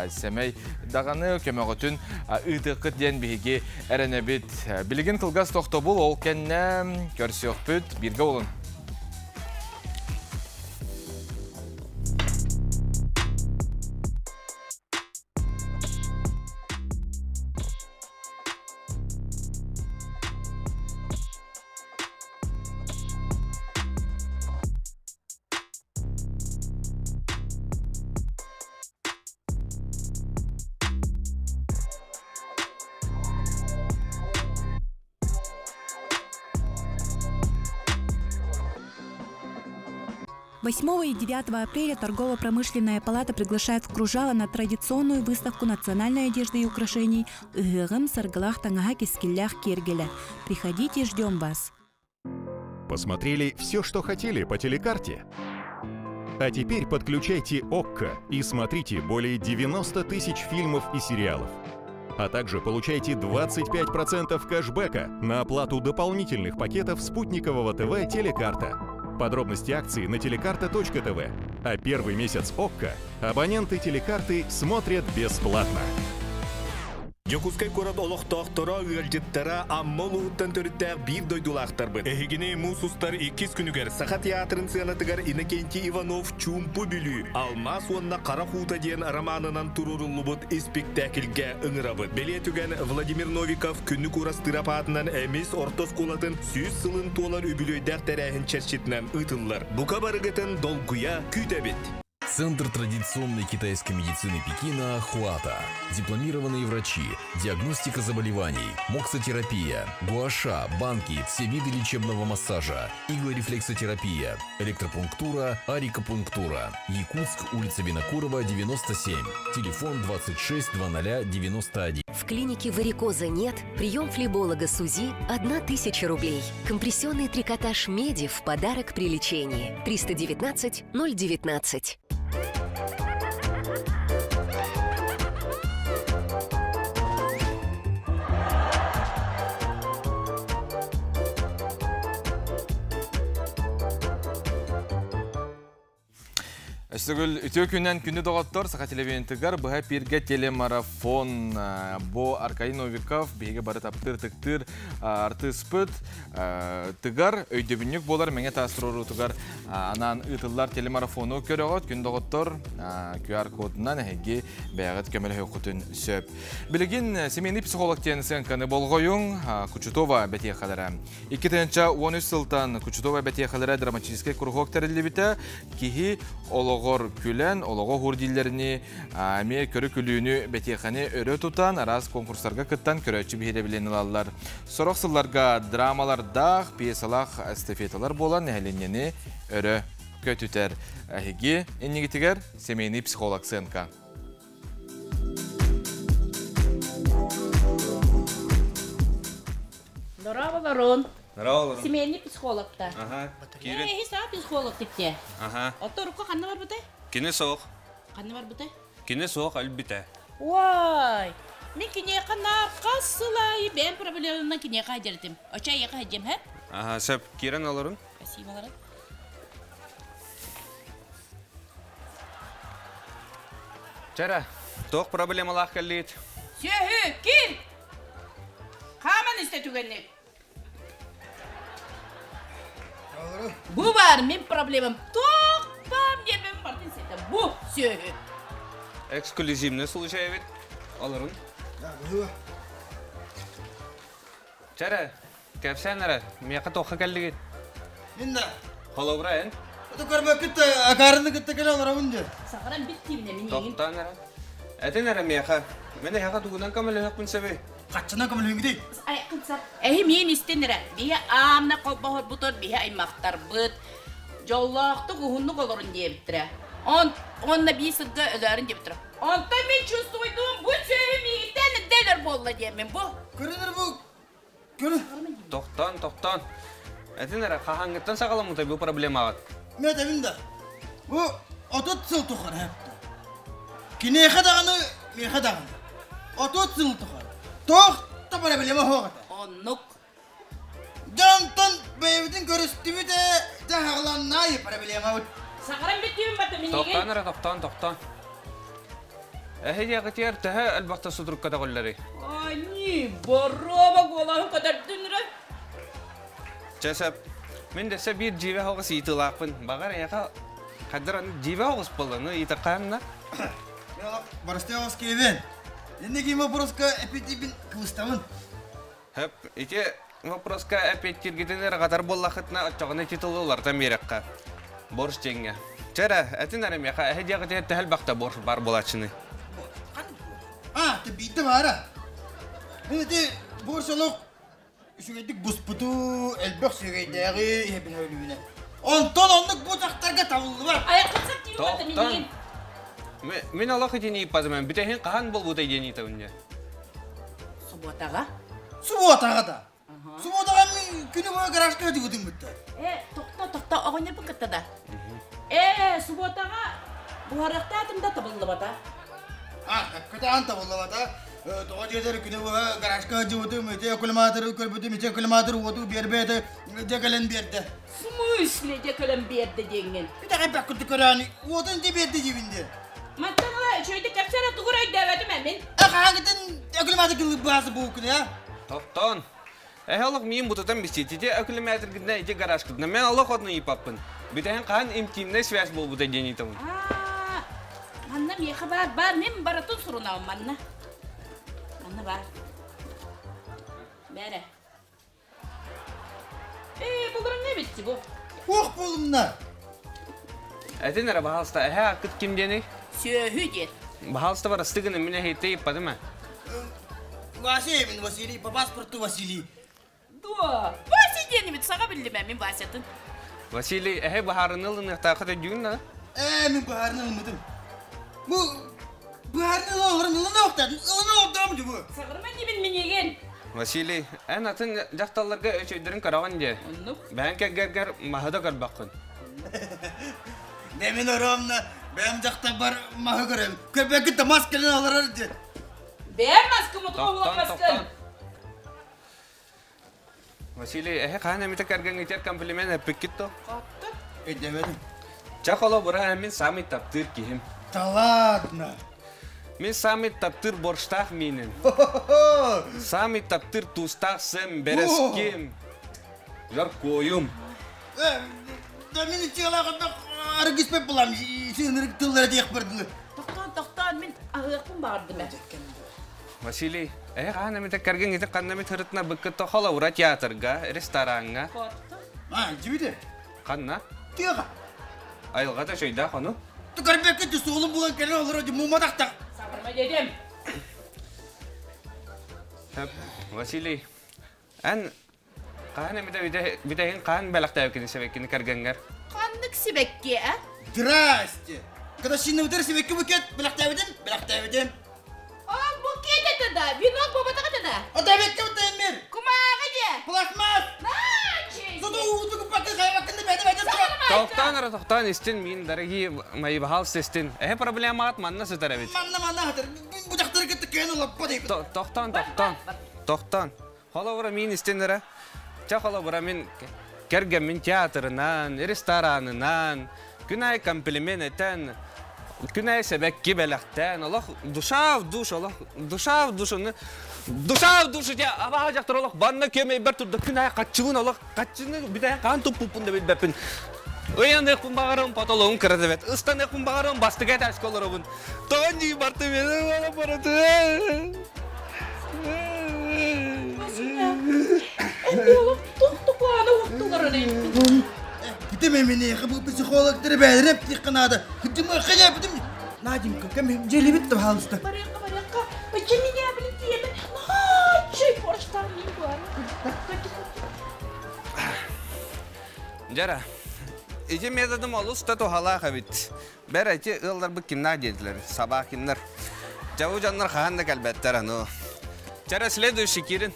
сэмэй даҕаны көмөҕүтүн ыытыаххыт диэн биһиги эрэнэбит. Билигин кылгас тохтобул, ол кэннэ көрсүөхпүт, бииргэ буолун. 8 и 9 апреля Торгово-промышленная палата приглашает в Кружало на традиционную выставку национальной одежды и украшений «Ыһыаҕым саргылаах таҥаһа кэскиллээх киэргэлэ». Приходите, ждем вас! Посмотрели все, что хотели по телекарте? А теперь подключайте ОККО и смотрите более 90 тысяч фильмов и сериалов. А также получайте 25% кэшбэка на оплату дополнительных пакетов спутникового ТВ «Телекарта». Подробности акции на телекарта.тв. А первый месяц ОККО абоненты телекарты смотрят бесплатно. Дьокуускай куорат олохтоохторо, ыалдьыттара Амма улууһуттан төрүттээх биир дойдулаахтарбыт. Эһигини муус устар иккис күнүгэр Саха театрын сыанатыгар Иннокентий Иванов «Чуумпу Бүлүү», «Алмаас уонна харах уута» диэн романынан туруоруллубут испиктээкилгэ ыҥырабыт. Бэлиэ түгэн Владимир Новиков Күннүк Уурастыырап аатынан Эмис орто оскуолатын 100 сылын туолар үбүлүөйдээх тэрээһин чэрчитинэн ыытыллар. Бука барыгытын долгуйа күүтэбит! Центр традиционной китайской медицины Пекина «Хуата». Дипломированные врачи, диагностика заболеваний, моксотерапия, гуаша, банки, все виды лечебного массажа, иглорефлексотерапия, электропунктура, арикопунктура. Якутск, улица Винокурова, 97. Телефон 26 00 91. В клинике варикоза нет. Прием флеболога СУЗИ – 1000 рублей. Компрессионный трикотаж «Меди» в подарок при лечении. 319 019. Өстөгүл үтүө күннэн күнү доҕоттор Саха телевидениетыгар быһа пиргэ телемарафон бу Аркадий Новиков биһиги бары таптыыр тыктыыр артыыспыт тыгар өйдөбүнньүк буолар мэҥэ таас туруоруутугар анаан ыытыллар телемарафону көрөҕөт күн доҕоттор QR-кодунан эһиги бэйэҕит көмөлөһүөххүтүн сөп. Билигин семейный психолог диэн сыаҥканы болҕойуҥ Кучутова бэтиэхэлэрэ. 2013 сылтан Кучутова бэтиэхэлэрэ драматическай куруһуок тэриллибитэ. Киһи олоҕор күлэн, олоҕо уһуур дииллэрини эмиэ көрү-күлүүнү бэтиэхэни өрө тутан, араас конкурстарга кыттан көрөөччү биһирэбилин ылаллар. Сорох сылларга драмалардаах, пьесалаах эстафеталар буолан нэһилиэнньэни өрө көтүтэр. Эһиги иннигитигэр семейный психолог сценка. Здорово, Здорово, Семейный психологта. Ага. Кирин. Э, саа психолог типте. Ага. Отто рукка ханна барбытай? Кини суох. Ханна барбытай? Кини суох өлбүтэ. Уай! Мин киниэхэ наар хас сыл аайы бэйэм проблемамнан киниэхэ сылдьар Оча эйиэхэ сылдьыам, һэ? Ага, сөп. Киирэн олорун. Спасибо, ларын. Чара, туох проблемалаах кэллиит? Сүөһү, кир! Хааман истэ түгэнник. Бу бар мин проблемам. Туох баар диэбин бартын сетэ. Бу сүөһү. Эксклюзивный случай эбит. Олорун. Чара, кэпсээн эрэ, миэхэ туохха кэллигит? Мин да. Холобура эн? Ото көрбөккүт акаарыны кытта кэлэ олоробун дии. Саҕаран бит тиибинэ мин Тохтоон эрэ. Этин эрэ миэхэ. Мин эһэҕэ тугунан көмөлөһөхпүн сөбүй? Хаччынан көмөлөһүҥ Эһи миин истин эрэ. Биһи аамна холбоһорбутор биһи аймахтарбыт. Дьоллоохтук уһуннук олорун диэбиттэрэ. Он, онно бии сылга өлөөрүн диэбиттэрэ. Онтон мин чувствуйдуум бу сүөһү миигиттэн өлөр буолла диэммин бу. Көрүнэр бу көрүн. Тохтоон, тохтоон. Этин эрэ, хаһааҥҥыттан саҕаламмытай бу проблемаҕыт? Мен этэбин да. Бу 30 сыл тухары хэпти. Киниэхэ даҕаны, миэхэ даҕаны. 30 сыл тухары. Туох да проблема суох этэ. Оннук. Дьонтон бэйэбитин көрүстүбүт ээ, дьэ хаҕыланнаайы проблемабыт. Саҕаран бүтүүм бата минигин. Тохтоон эрэ, тохтоон, тохтоон. Эһиги төһө элбэхтэ судурукка көтөҕүллэрий? Они, боруоба голоһун көтөрдүн эрэ. Чэ сөп. Мин дэсэ биир дьиибэ оҕус иитылаахпын. Баҕар эйиэхэ хайдар аны дьиибэ оҕус буолла, иитэххэһиннэ. Барыстый оҕус киэбин. Инники вопроска эпитибин кыбыстабын. Хөп, ити вопроска эпиэттииргитин ырҕатар буоллахытына, оччоҕуна ити тылы уларытан биэрэххэ. Борщ диэҥҥэ. Чэ эрэ, этин эрэ миэхэ, эһэ диэҕитигэр төһө элбэхтэ борщ баар буолааччыный? А, ты биирдэ баара. Мин ити борщ олох үчүгэйдик буспуту, элбэх сүөгэйдээҕи иһэбин өлүүнэ. Онтон оннук бу дьахтарга табыллыбат. Тохтон. Мин олох итини ыйыппатым. Бүтэһин хаһан буолбутай диэн ыйытабын дьэ. Субуотаҕа. Субуотаҕа да. Субуотаҕа мин күнү быһа гаражка өтүгүтүм бүттэ. Э, тохто, тохто, оҕонньорбун кытта да. Э, субуотаҕа буһарыахтаатым да табыллыбата. А, көтөҕөн табыллыбата. Тоҕо диэтэр күнү быһа гаражка дьыбытым, ити аккумуляторы көрбүтүм, ити аккумулятор уоту биэрбээтэ, дьэ кэлэн биэрдэ. В смысле дьэ кэлэн биэрдэ диэҥҥин? Итэҕэйбэккин көрөөнү, уотун дьэ биэрдэ диибин диэ. Мантан ыла Үчүгэйдик кэпсэрэ тугу өйдөөбөтүм ээ мин. Хаһааҥҥытын өкүлүмээтэ кылбаасы буукуна, а? Топтон. Эһэ олох миин бутутан бистиити ити өкүлүмээтиргитинэ ити гаражкытына мен олох отну ыйыпаппын. Бүтэһин хаһан интимнэй связь буолбута диэн ыйытабын. Аа, манна миэхэ баар, баар, мин барытын сурунабын манна. Манна баар. Бээрэ. Ээ, буларыҥ эбитти бу. Ох буолумна. Этин эрэ баһаалыста эһэ аккыт ким диэний? Сүөһү диэн. Баһаалыста барасты гына мин эһийтэ ыйыппатым ээ. Вася мин Василий, по паспорту Василий. Дуо? Вася диэнибит саҥа биллим ээ мин Васятын. Василий, эһэ баһаарыны ылыныахтааххыт өйдүүгүн да? Ээ, мин баһаарыны ылыммытым. Бу баһаарыны ыла олорон ылына охтаатым, ылына олордоом дьу бу. Саҕырма диибин миниигин. Василий, эн атын дьахталларга өчөйдөрүн көрөҕүн дии. Оннук. Бэйэҥ кэргэргэр маһы да көрбөххүн. Дэ мин оромна бэйэм дьахтарбар маһы көрөм. Көрбөккүт да мас кэлэн олорор дии. Бэйэм маскым утума маскын. Василий, эһи хаһан эмитэ кэргэҥҥитигэр комплимент эппиккит то? Хатты. Өйдөмөдүм. Чэ холобура, мин самый таптыыр киһим. Да ладно. Мин самый таптыыр борщтаах мииним. Самый таптыыр туустаах сым, бэрэским, жаркойум. Да мин ичигалаах аргыспет булам, сыынырык тыллара диэх бардылы. Тохтоон, тохтоон, мин аһыахпын баҕардым ээ. Василий, эһи хаһан эмитэ кэргэн ити ханна эмит һырытына быккытта холобура театрга, рестораҥҥа. А, дьибите. Ханна? Тыаҕа. Айылҕата чөйдөөх ону. Көрбөккө ти суолун булан кэлэн олорор ди мумматахтах. Сабырма дедем. Василий, эн хаһан эмитэ бүтэһин хаһан бэлэхтээбиккини сибэккини кэргэҥҥэр? Ханнык сибэкки, а? Здрасте! Когда шинныбытыр сибэкки букет бэлэхтээбитим, бэлэхтээбитим. Ол букет это да, венок буолбатах это да. Отобекке бутаймыр. Кумааҕы дьэ. Пластмасс. Зато ууту куппакка хайбаккын бэйдэ бэйдэ Тохтоон эрэ тохтоон истин мин, дорогие мои баһаалыста истин. Эһэ проблемаҕыт манна сытар эбит. Манна манна сытар. Бу дьахтары кытта кыайан олорбот эбит. Тохтоон тохтоон. Тохтоон. Холобура мин истин эрэ. Чэ холобура мин кэргэммин театрынан, ресторанынан, күн аайы комплимент этэн, күн аайы сэбэкки бэлэхтээн, олох душа в душу, олох душа в душу, душа в душу дьэ абааһы дьахтар олох банна күөмэйбэр турда күн аайы хаччыбын олох хаччыны бүтэһин хаан туппуппун да билбэппин. Ыйаныахпын баҕарым, потологум кыра да бэт. Ыстаныахпын баҕарым, бастакы этээскэ олоробун. Тоҕо дии барты мени барыты. Битим эминеха бу психологтары бэйэлэрэ эптиэххэ наада. Кырдьымыахха дьээбитим. Наденька, кэм дьиэлибит да пожалуйста. Барыахха, барыахха. Почему меня, блин, тиэмэ? Чай, борщтар мин бар. Дьара, ити методум олус да туһалаах эбит. Бэр эти ыалларбыт кимнээх диэтилэр, Сабаакиннар. Дьабы дьоннор хаһан да кэлбэттэр аны. Чара следующий кирин.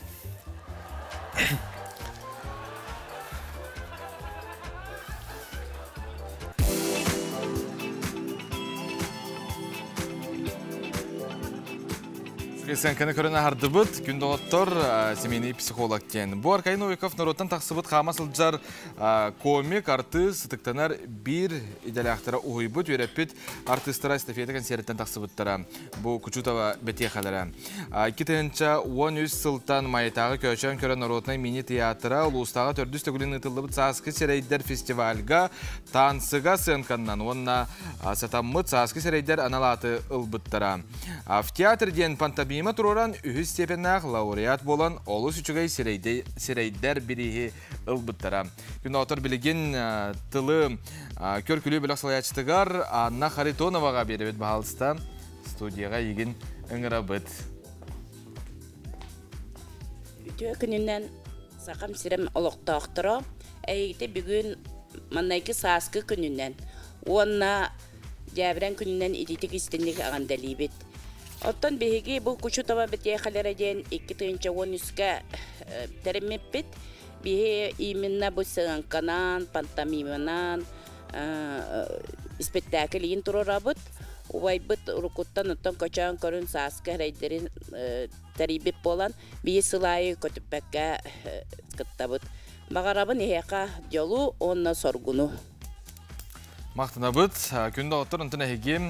Сценканы көрөн аһардыбыт, күн доҕоттор, семейный психолог диэн. Бу Аркадий Новиков норуоттан тахсыбыт хаама сылдьар комик, артыыс, ытыктанар биир идэлээхтэрэ уһуйбут, үөрэппит артыыстара эстафета концерттэн тахсыбыттара. Бу Кучутова бэтиэхэлэрэ. 2013 сылтан Майатааҕы Көөчөөн көрө народнай мини-театра улуустааҕы төрдүс төгүлүн ыытыллыбыт Сааскы сирэйдэр фестивальга танцыга сыанканнан уонна сатаммыт Сааскы сирэйдэр анал ааты ылбыттара. В театр диэн пантомима туруоран үһүс степеннээх лауреат буолан олус үчүгэй сирэйдэр бирииһи ылбыттара. Күн билигин тылы көр-күлүү бөлөх салайааччытыгар Анна Харитоноваҕа биэрэбит баһаалыста студияҕа игин ыҥырабыт. Үтүө күнүнэн Сахам сирим олохтоохторо эйигити бүгүн маннайгы сааскы күнүнэн уонна дьээбирэн күнүнэн ититик истинник аҕандалиибит. Оттон биһиги бу Кучутова бэтиэхэлэрэ диэн 2013-кэ тэриммиппит. Биһи именно бу сыаҥканан, пантомиманан испэктээкил иин туруорабыт. Убайбыт уруккуттан оттон көчөөн көрүн сааскы эрэйдэрин тэрийбит буолан, биир сыл аайы көтүппэккэ кыттабыт. Баҕарабын эһиэхэ дьолу уонна соргуну. Махтанабыт. Күндү доҕоттор, онтон эһиги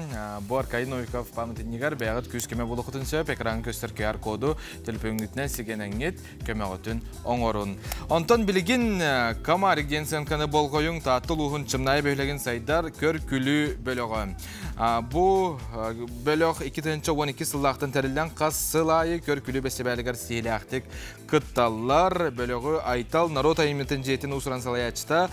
бу Аркадий Новиков памятнигар бэйэҕит күүс-көмө буолуоххутун сөп. Экран көстөр QR-коду төлөпүөҥҥүтүнэн сигэнэҥҥит көмөҕүтүн оҥорун. Онтон билигин Комарик диэн сыаҥканы болҕойуҥ Таатта улууһун Чымнаайы бөһүөлэгин сайдар көр-күлүү бөлөҕө. Бу бөлөх 2012 сыллаахтан тэриллэн хас сыл аайы көр-күлүү бэстибээлигэр сиһилээхтик кытталлар. Бөлөҕү Айтал норуот айымньытын дьиэтин уусуран салайааччыта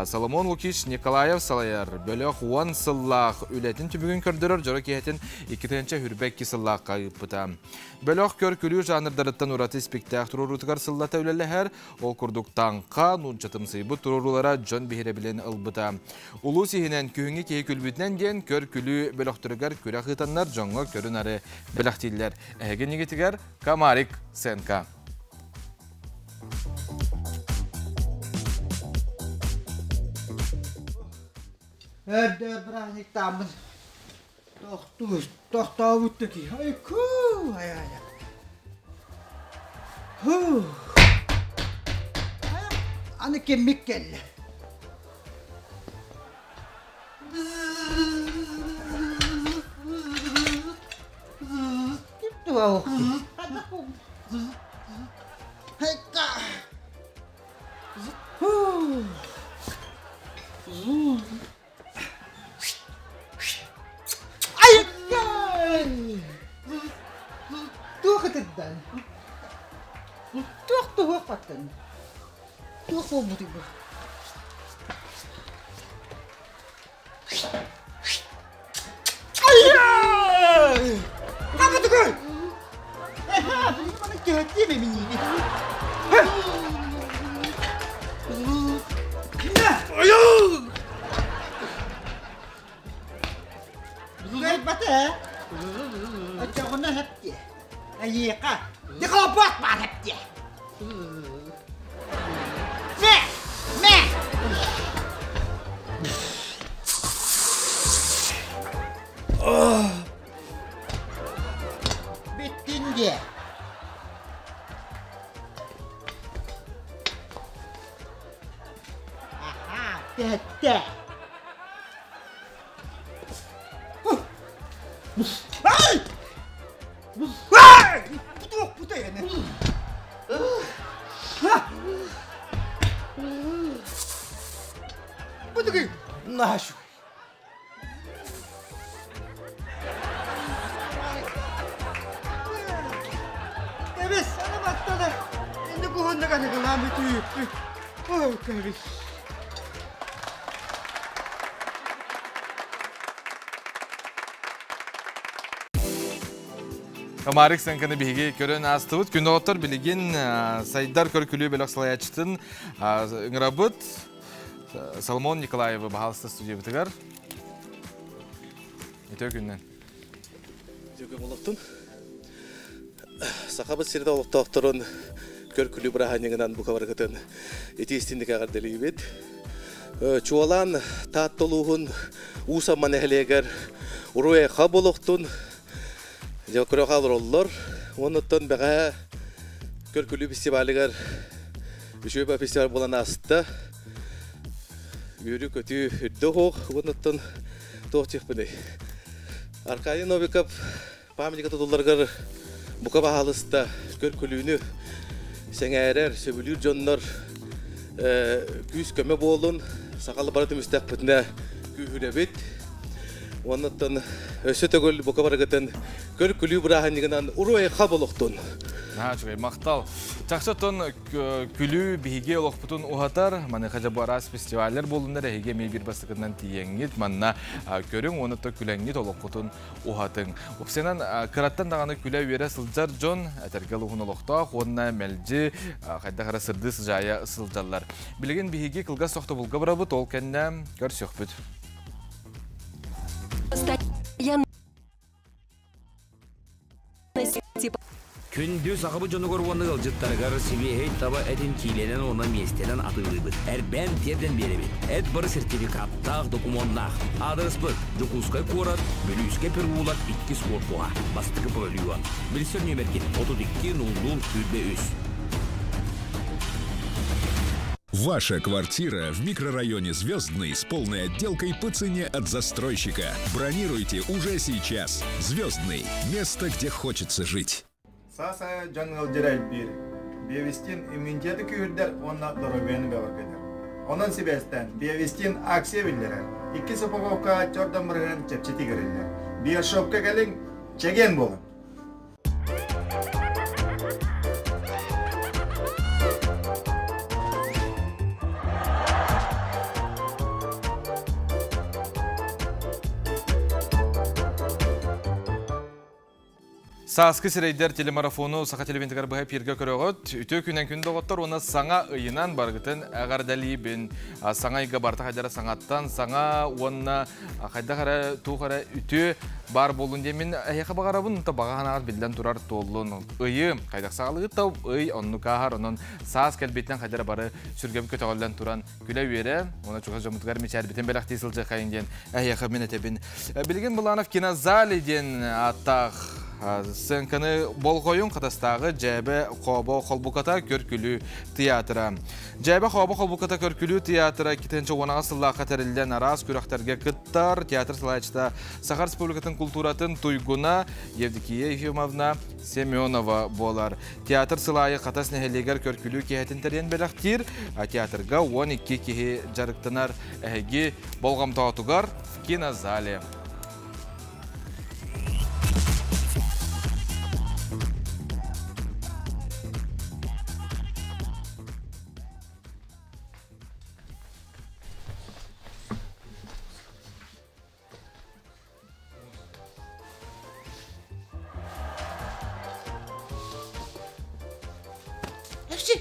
Соломон Лукич Николаев салайар. Бөлөх уон сыллаах үлэтин түмүгүн көрдөрөр дьоро киэһэтин 2022 сыллаахха ыыппыта. Бөлөх көр-күлүү жанрдарыттан ураты испиктээх туруоруутугар сыллата үлэлэһэр. Ол курдук таҥха, нууччатымсыйбыт туруоруулара дьон биһирэбилин ылбыта. Улуус иһинэн күһүҥҥү киһи күлбүтүнэн диэн көр-күлүү бөлөхтөрүгэр күрэх ыытаннар дьоҥҥо көрү-нары бэлэхтииллэр. Эһиги иннигитигэр Комарик сценка. Өрдөр бырааһынньыктааммын тохтуу тохтообут да киһи айкуу ай ай Хуу аны киммит кэллэ Туох ытырдан? Туох туһуохпаттан? Туох буолбутуй бу? Бүттүн диэ. Аха, тэттэ. Ай! Ай! Путук, путай Бу Нашу. Кэбис, аны баттана. Инде кухонна каныгылаан бүтүүппүт. Ой, кэбис. Марик Саҥканы биһиги көрөн аастыбыт. Күн доҕоттор билигин сайдар көр-күлүү бөлөх салайааччытын ыҥырабыт. Соломон Николаевы баһаалыста студиябытыгар. Үтүө күннэн. Үтүө күн олохтун. Сахабыт сирин олохтоохторун көр-күлүү бырааһынньыгынан бука барыгытын итии истинник эҕэрдэлиибит. Чуолаан Таатта улууһун Уус Амма нэһилиэгэр Уруй-Айха болохтун дьэ көрө олороллор. Оннуттан бэҕэһээ көр-күлүү фестивалыгар үчүгэй фестиваль буолан ааста. Үөрүү-көтүү үрдэ оһох. Оннуттан туох диэхпиний? Аркадий Новиков памятника тутулларыгар бука баһаалыста көр-күлүүнү сэҥээрэр, сөбүлүүр дьоннор күүс-көмө буолун, сахалы бары түмүстэхпитинэ күүһүрэбит. Оннуттан өссө төгүл бука барыгытын көр-күлүү бырааһынньыгынан уруй-айха болохтун! Наһаа үчүгэй, махтал. Чахчы оттон күлүү биһиги олохпутун уһатар. Маныаха дьэ бу араас фестиваллар буоллуннар, эһиги эмиэ биир бастакытынан тиийэҥҥит, манна көрүҥ уонна күлэҥҥит олоххутун уһатыҥ. Уопсайынан, кыраттан даҕаны күлэ-үөрэ сылдьар дьон этэргэ уһун олохтоох уонна мэлдьи хайдах эрэ сырдыы сыдьаайа сылдьаллар. Билигин биһиги кылгас тохтобулга барабыт, ол кэннэ көрсүөхпүт. Күндү сахабыт дьонугар уонна ыалдьыттарыгар сибиэһэй таба этин киилэнэн уонна миэстэнэн атыылыыбыт. Эрбээн тиэрдэн биэрэбит. Эт бары сертификаттаах, докумуоннаах. Аадырыспыт Дьокуускай куорат, Бүлүүскэ переулок иккис корпуһа, бастакы павильон. Билсэр нүөмэргит 32 00 23. Ваша квартира в микрорайоне Звездный с полной отделкой по цене от застройщика. Бронируйте уже сейчас. Звездный. Место, где хочется жить. Саас аайы дьон ыалдьара элбиир. Биовистин иммунитеты күүһүрдэр уонна доруобуйаны бөҕөргөтөр. Онон сибээстээн Биовистин акция биллэрэр. Иккис упаковкаҕа чордон бырыһыан чэпчэтии көрүллэр. Биошопка кэлиҥ, чэгиэн буолуҥ! Сааскы сирэйдэр телемарафону Саха телевизорыгар быһа эфиргэ көрөҕүт. Үтүө күнэн күн доҕоттор уонна саҥа ыйынан барыгытын эҕэрдэлиибин. Саҥа ыйга барыта хайдара саҥаттан саҥа уонна хайдах эрэ туох эрэ үтүө баар буоллун диэн мин эһиэхэ баҕарабын. Онто баҕа санааҕыт биллэн турар туоллун. Ыйы хайдах саҕалыгыт да ый оннук ааһар. Онон саас кэлбитинэн хайдара бары сүргэм көтөҕүллэн туран күлэ-үөрэ уонна чугас дьоммутугар мичээрбитин бэлэхтии сылдьыаххайын диэн эһиэхэ мин этэбин. Билигин Буланов кинозале диэн ааттаах сценканы болҕойун Хатастааҕы Дьээбэ Хообо холбуката көркүлүү театра. Дьээбэ Хообо холбуката көркүлүү театра 2010 сыллаахха тэриллэн араас күрэхтэргэ кыттар. Театр салайааччыта Саха Республикатын култууратын туйгуна Евдокия Ефимовна Семенова буолар. Театр сыл аайы Хатас нэһилиэгэр көркүлүү киэһэтин тэрийэн бэлэхтиир. Театрга 12 киһи дьарыктанар. Эһиги болҕомтоҕутугар кинозале. Öpsün.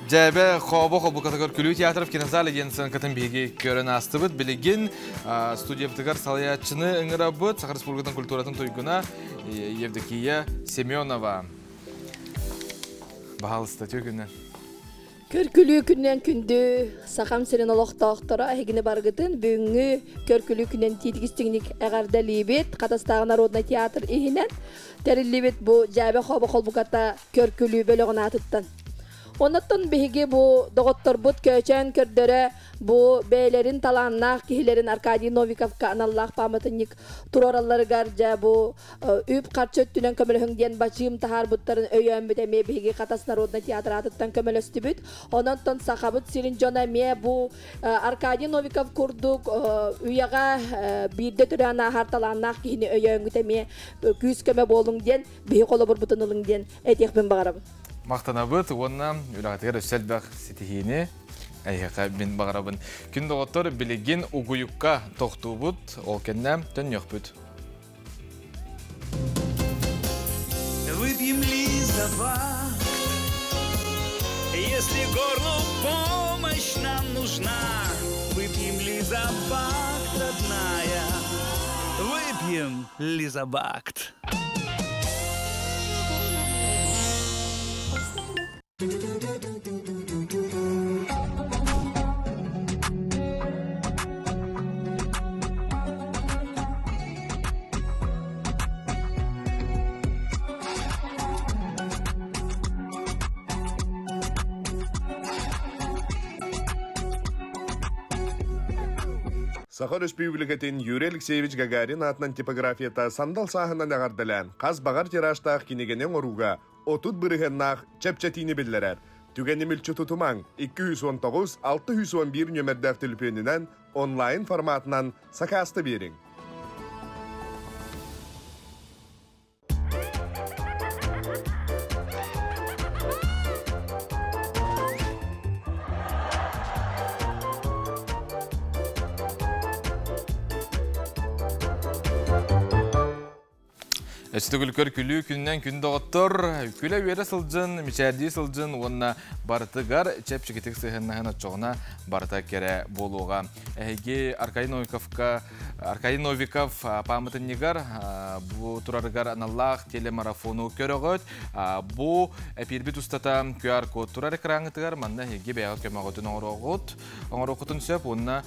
Дьээбэ Хообо холбукатыгар Күлүү театров кинозале диэн сыаҥкатын биһиги көрөн аастыбыт. Билигин студиябытыгар салайааччыны ыҥырабыт Саха Республикатын культуратын туйгуна Евдокия Семенова. Баһаалыста күннэн. Көркүлүү күннэн күндү Сахам сирин олохтоохторо эһигини баргытын бүгүҥҥү көркүлүү күнэн тиитигистиҥник эҕэрдэлиибит. Хатастааҕы народнай театр иһинэн тэриллибит бу дьээбэ хообо холбуката көркүлүү бөлөҕүн аатыттан. Оннуттан биһиги бу доҕотторбут көөчөөн көрдөрө бу бэйэлэрин талааннаах киһилэрин Аркадий Новиковка аналлаах пааматынньык туруоралларыгар дьэ бу үп-харчы өттүнэн көмөлөһүҥ диэн бачыым таһаарбыттарын өйөөммүт эмиэ биһиги Хатас народнай театр аатыттан көмөлөстүбүт. Онон Сахабыт сирин дьоно эмиэ бу Аркадий Новиков курдук үйэҕэ биирдэ төрөөн ааһар талааннаах киһини өйөөҥҥүт эмиэ күүс-көмө буолуҥ диэн биһи холобурбутун ылыҥ диэн этиэхпин баҕарабын. Махтанабыт уонна үлэҕитигэр өссө элбэх ситиһиини эйиэхэ мин баҕарабын. Күн доҕоттор билигин угуйукка тохтуубут, ол кэннэ төннүөхпүт. Выпьем ли за факт, если горлу помощь нам нужна? Выпьем ли за факт, родная? Выпьем ли за бакт? Саха Өрөспүүбүлүкэтин Юрий Алексеевич Гагарин аатынан типографията сандал сааһынан эҕэрдэлээн, хас баҕар тиражтаах кинигэни оҥорууга 30 бырыһыаннаах чэпчэтиини биллэрэр. Түгэни мүлчү тутумаҥ, 219 611 нүөмэрдээх төлөпүөнүнэн онлайн форматынан сакааста биэриҥ. Өстөгүл көр күлүү күннэн күн доҕоттор, күлэ үөрэ сылдьын, мичээрдии сылдьын уонна барытыгар чэпчэкитик сыһыннаһын оччоҕуна барыта кэрэ буолуоҕа. Эһиги Аркадий Новиковка Аркадий Новиков пааматынньыгар бу турарыгар аналлаах телемарафону көрөҕөт. Бу эпиирбит устата QR-код турар экраҥытыгар манна эһиги бэйэҕит көмөҕүтүн оҥороҕут, оҥоруоххутун сөп уонна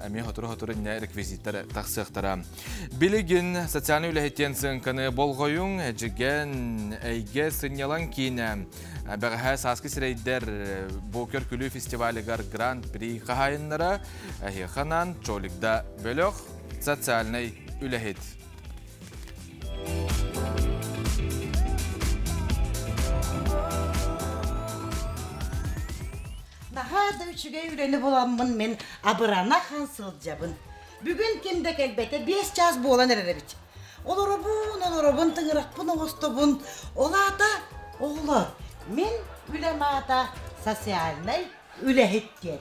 эмиэ сотору-сотору иннэ реквизиттэр тахсыахтара. Билигин социальнай үлэһиттиэн сыаҥканы болҕойуҥ, эдьигээн эйгэ сынньалаҥ киинэ бэҕэһээ сааскы сирэйдэр бу көр-күлүү фестивалыгар гран-при хаһаайыннара эһиэхэ Чолигда бөлөх социальнай үлэһит. Наһаа да үчүгэй үлэни буламмын мин абырана хан сылдьабын. Бүгүн ким да кэлбэтэ 5 чаас буолан эрэр эбит. Олоробун, олоробун, тыҥырахпын оҥостобун. Ол аата, оҕолор, мин үлэм аата социальнай үлэһит диэн.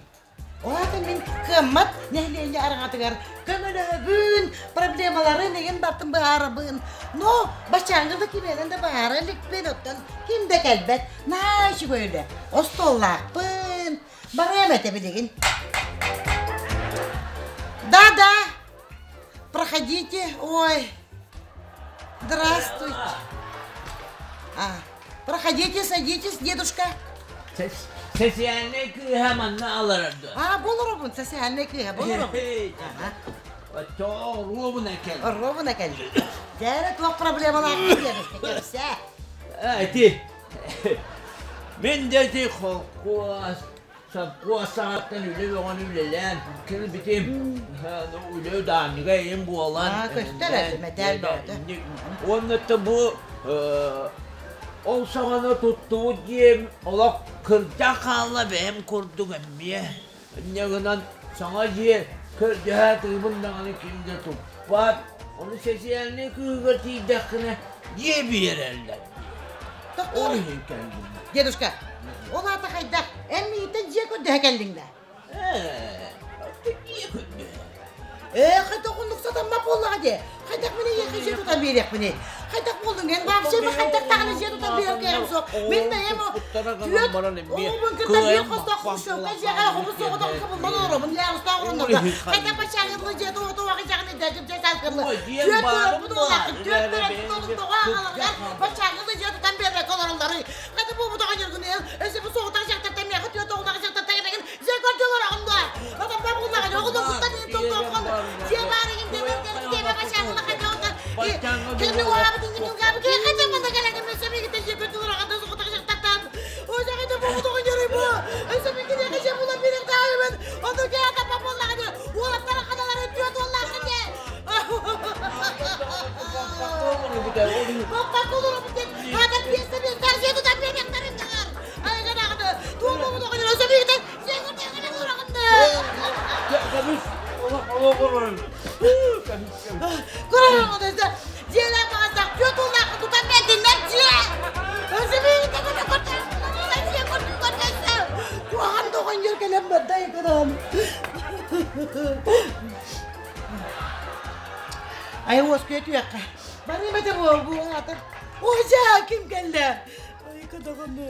Ол аата мин кыаммат нэһилиэнньэ араҥатыгар көмөлөһөбүн, проблемаларын игин бартын быһаарабын. Но баччааҥҥы да кимиэнэн да быһаара иликпин, оттон ким да кэлбэт. Наһаа үчүгэй үлэ. Остуоллаахпын, барыам этэ билигин. Да-да, проходите. Ой, здравствуйте. А, проходите, садитесь, дедушка. Социальнай кыыһа манна олорорду. А, буолоробун, социальнай кыыһа, буолоробун. Тоҕо ровно кэл. Ровно кэл. Дьэ, туох проблемалаах дедушка, кэпсээ. Ити. Мин де ити холкуос, совхоз саҕаттан үлэ бөҕөнү үлэлээн, кэлбитим үлэ даанныга эйим буолан. А, көстөр этим, мэтээл бөҕөтө. Уонна бу ол саҕана туттубут дьиэм олох кырдьан хаалла бэйэм курдук эмиэ. Инньэ саҥа дьиэ көрдөһө тыыбын даҕаны ким да туппат. Ону социальнай кыыһыгар тиийдэххинэ дьиэ биэрэллэр. Ол иһин кэллим. Дедушка, ол аата хайдах, эн миигиттэн дьиэ көрдөһө кэллиҥ да? Дьиэ көрдөһө. Ээ, хайдах оннук сатаммат буоллаҕа дии. Хайдах мин эйиэхэ дьиэ тутан биэриэхпиний? Хайдах буоллуҥ эн вообще хайдах даҕаны дьиэ тутан биэрэр кыаҕым суох. Мин бэйэм түөрт оҕобун кытта биир хостоох хрущевка дьиэҕэ оҕобун соҕотох кыбыллан олоробун лээҕустаах ороннорго. Хайдах баччааҥҥы дьиэ тоҕо аҕыйаҕын идээким дьэ саалкыллы. Түөрт төрөппүт уолааххын, түөрт төрөппүт уолун тоҕо аҕаларгар баччааҥҥы дьиэ тутан биэрбэккэ олороллоруй. Хата буолбут оҕонньоргун эл, өссө бу соҕотох дьахтартан миэхэ түөрт оҕолоох дьахтартан кэлэҥин дьиэ көрдө олороҕун дуо? Отон бабыллаҕын оҕолоргуттан иһин толтооххун дьиэ баар иһин дьиэ дьиэ баччааҥҥы хайдах Кини уолабыт инники хайдах манна кэлэҥин өссө миигиттэн дьиэ көрдө олороҕун да соҕотох дьахтартан. Ой, дьаҕайда буолбут оҕонньоруй бу. Өссө миигин дьиэ булан биэриэхтээҕибин. Ону кээ тапа буоллаҕына уолаттара ханалары түөрт уоллааххын дьэ. Баппакка олоробут диэн аата пьеса биэрдээх дьиэ тутан биэриэхтэрин даҕар. Айыганаҕыны туох буолбут оҕонньор өссө миигиттэн дьиэ көрдө олороҕун да. Дьиэлээх баҕастаах түөрт уоллааххын тутан биэрдиннэр дьиэ. Өссө миигиттэн көрдө көрдө дьиэ көрдө көрдөстө. Куһаҕан да оҕонньор кэлэн барда айгыраан. Ай уоскуйа түһүөххэ. Барыым этэ буол бу аата. Ожа ким кэллэ? Ай кыдаҕаны.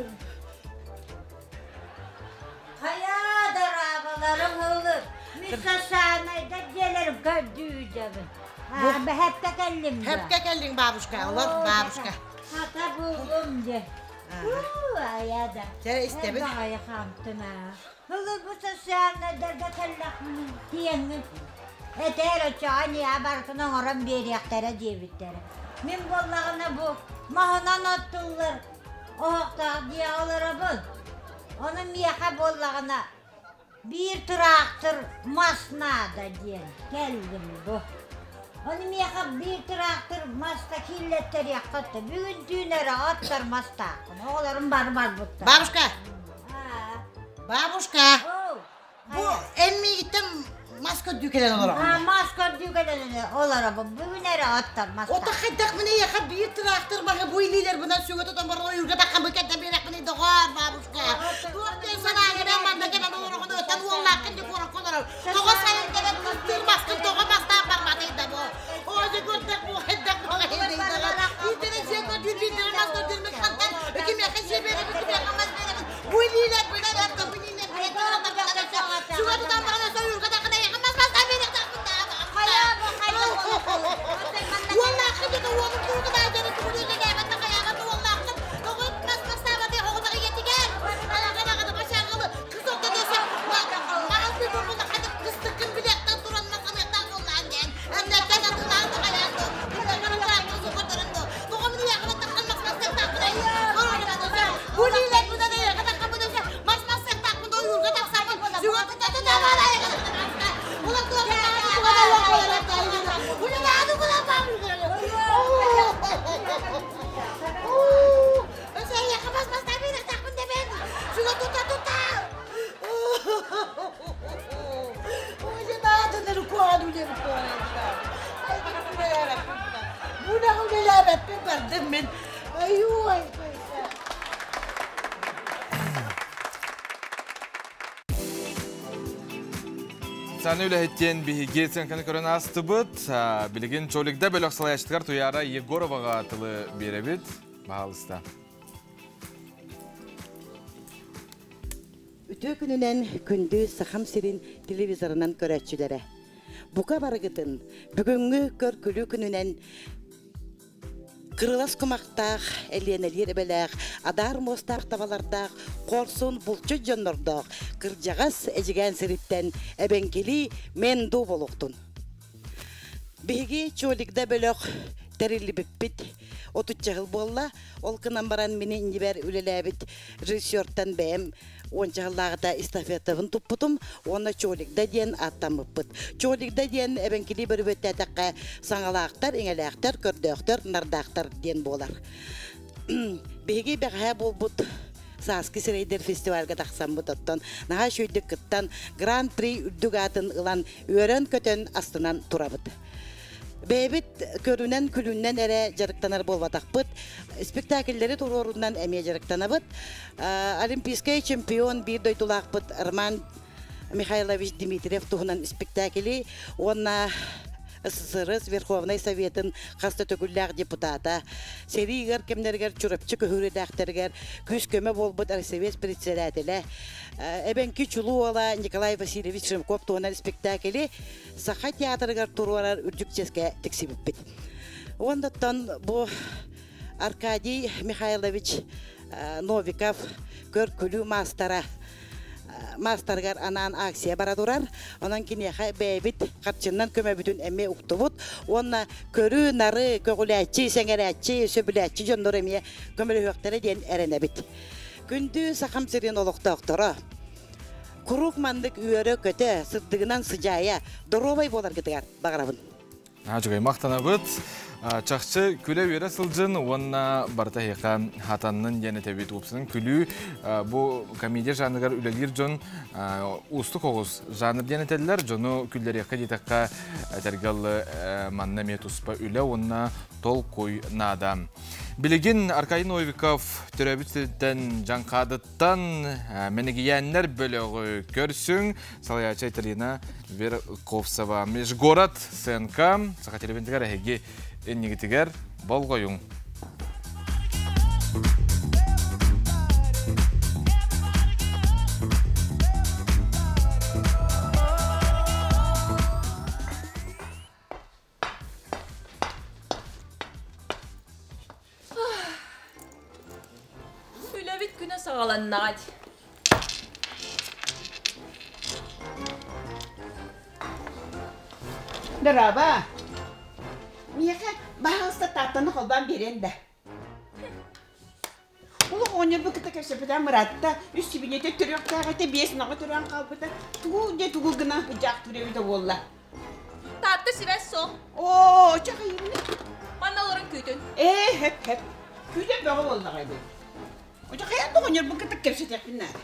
Хайа дорооболорум ылыр. Мин Сашанайдар дьиэлэрин көрдүүдэбин. Бэһэпкэ кэллим да. Хэпкэ кэллиҥ бабушка, олор бабушка. Хата буллум дьэ. Айа да. Чэ истэбин. Баҕайы хаамтым аа. Ылыр бу Сашанайдарга кэллэхпин тиэҥҥин этээр оччоҕо ньиэхэ барытын оҥорон биэриэхтэрэ диэбиттэрэ. Мин буоллаҕына бу маһынан оттуллар оһохтоох дьиэҕэ олоробун. Ону миэхэ буоллаҕына биир тыраахтыр мас наада диэн кэллим бу. Ону миэхэ биир тыраахтыр маста киллэттэриэххэ да бүгүн түүн эрэ оттор мастаахпын. Оҕолорум бары барбыттар. Бабушка! Бабушка! Бу эн миигиттэн мас көрдүү кэлэн олороҕун. Аа, мас көрдүү кэлэн олоробун. Бүгүн эрэ оттор мас. Ото хайдах мин эйиэхэ биир тыраахтыр маһы бу илиилэрбинэн сүгэ тутан баран ойуурга таххан бу кэрдэн биэрэхпиний доҕоор, бабушка. Туох диэн санааҕынан манна кэлэн олороҕун ыттан уоллааххын дии куоракка олорор. Тоҕо сайын кэлэн кыстыыр маскын тоҕо мастаах барбатый да бу. Ожи көрдөх бу хайдах бу Биирдэрэ дьиэ көрдүүр, биирдэрэ мас көрдүүр мин хантан кимиэхэ дьиэ биэрэбин, кимиэхэ мас биэрэбин. Бу илиилэрбинэн эрдэ бу Айуй! Саны үлэһиттиэн биһиги сценканы көрөн аастыбыт. Билигин Чолигда бөлөх салайааччытыгар Туяра Егороваҕа тылы биэрэбит. Баһаалыста. Үтүө күнүнэн күндү Сахам сирин телевизорынан көрөөччүлэрэ. Бука барыгытын бүгүҥҥү көр-күлүү күнүнэн Кырылас кумахтаах, Элиэнэлиир эбэлээх, адаар муостаах табалардаах, хорсун булчут дьоннордоох, кырдьаҕас Эдьигээн сириттэн эбэҥкилии Менду буолуохтун. Биһиги Чолигда бөлөх тэриллибиппит отучча сыл буолла. Ол гынан баран мини иннибэр үлэлээбит режиссертан бэйэм уонча сыллааҕыта эстафетабын туппутум уонна Чолигда диэн ааттаммыппыт. Чолигда диэн эбэҥкилии бөрүбүөттээтэххэ саҥалаахтар, иҥэлээхтэр, көрдөөхтөр, нардаахтар диэн буолар. Биһиги бэҕэһээ буолбут Сааскы сирэйдэр фестивальга тахсаммыт оттон наһаа үчүгэйдик кыттан Гран-при үрдүк аатын ылан үөрэн-көтөн астынан турабыт. Бэйэбит көрүнэн күлүнэн эрэ дьарыктанар буолбатахпыт. Спектакльлэри туруорунан эмиэ дьарыктанабыт. Олимпийскай чемпион биир дойдулаахпыт Роман Михайлович Дмитриев туһунан спектакли уонна СССР Верховнай Советын хас да төгүллээх депутата, сэрии ыар кэмнэригэр Чурапчы көһүүрэлээхтэригэр күүс-көмө буолбут Райсовет председателэ, эбэҥки чулуу уола Николай Васильевич Шимков туһунан спектакли Саха театрыгар туруорар үрдүк чиэскэ тиксибиппит. Уоннаттан бу Аркадий Михайлович Новиков көр-күлүү маастара маастарыгар анаан акция бара турар. Онон киниэхэ бэйэбит харчыннан көмөбүтүн эмиэ уктубут. Уонна көрүү-нары, көҕүлээччи, сэҥэрээччи, сөбүлээччи дьоннор эмиэ көмөлөһүөхтэрэ диэн эрэнэбит. Күндү Сахам сирин олохтоохторо, куруук маннык үөрэ-көтө, сырдыгынан сыдьаайа, доруобай буоларгытыгар баҕарабын. Үчүгэй махтанабыт. Чахчы күлэ-үөрэ сылдьын уонна барыта эһиэхэ хатаннын диэн этэбит. Уопсанан күлүү бу комедия жанрыгар үлэлиир дьон уустук оҕус жанр диэн этэллэр. Дьону күллэриэххэ диэтэххэ этэргэ ылы манна эмиэ туспа үлэ уонна толкуй наада. Билигин Аркадий Новиков төрөөбүт сириттэн Дьаҥхаадыттан Мэнигийээннэр бөлөҕү көрсүҥ. Салайааччы Айталина Верховцева. Межгород сценка Саха телевидениетигэр эһиги иннигитигэр болҕойуҥ. Үлэбит күнэ саҕаланнаҕа дии. Дорообо. Миэхэ баһаалыста тааттаны холбоон биэриэн да. Улук оҕонньорбу кытта кэпсэппитэ мыраатта, үс сибиньэтэ төрүөхтээх этэ, биэс ынаҕы төрөөн хаалбыта. Тугу дьэ тугу гына дьаах түрүөбүтэ буолла. Таатта сибээс суох. Оо, чахайымны. Манна олорон күүтүн. Ээ, хэп хэп. Күүтэн бөҕө буоллаҕа эбит. Очохайан да оҕонньорбун кытта кэпсэтиэхпин наада.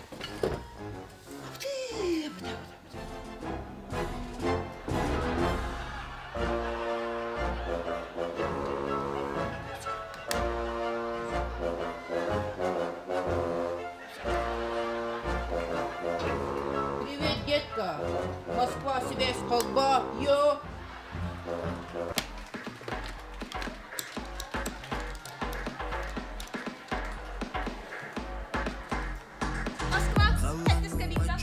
Привет, детка. Москва связь колба. Йо. Москва, Кабинка.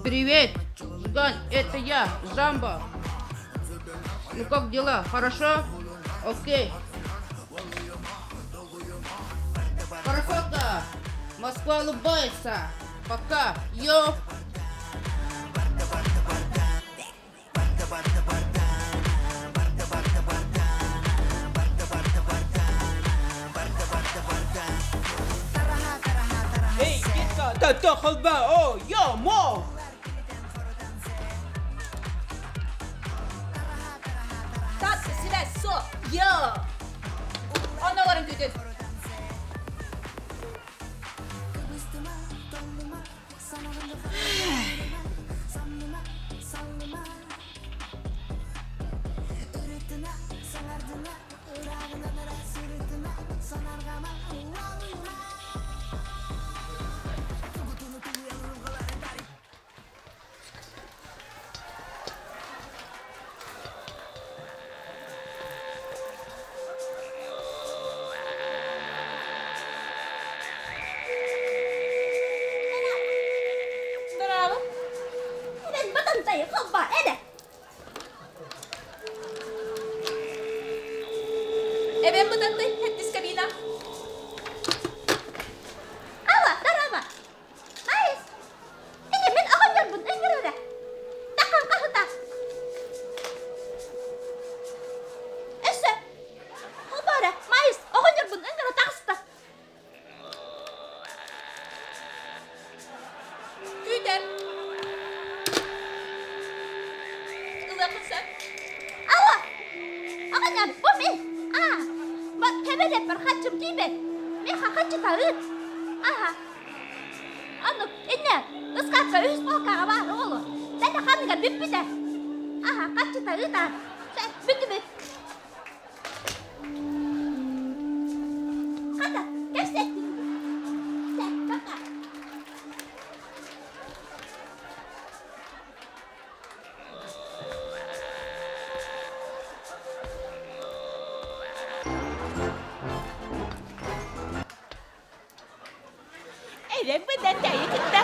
Привет, Жиган, это я, Жамба. Ну как дела, хорошо? Окей. Красота! Москва улыбается. Пока. Йо! Эй, детка, да халба, о, я, мо! Татты сибээс суох. Йо! Онно олорон күүтүн. Браво! Эбэн батантай холба эдэ! Эбэн батантай хэттис кабина. Ала, дарама! Айс! Эне мен оҕонньорбун ыҥырыра. Тахан хаһыта. Өссө Холбоора, Майыс, оҕонньорбун ыҥыра таҕыста. Күүтэр. Ылыаххын сөп. Алло! Оҕонньор, бу мин. Аа, хэбэлэппэр хаччым тиийбэт. Миэхэ хаччы тарыыт. Аха. Оннук, иннэ, ыскаапка үһүс полкаҕа баар оҕолу. Тэтэ ханныгар бүппүтэ. Аха, хаччы тарыыт аа. Бүттүбүт. Хата, кэпсэттин. Пока. Эбэм быдантайы кытта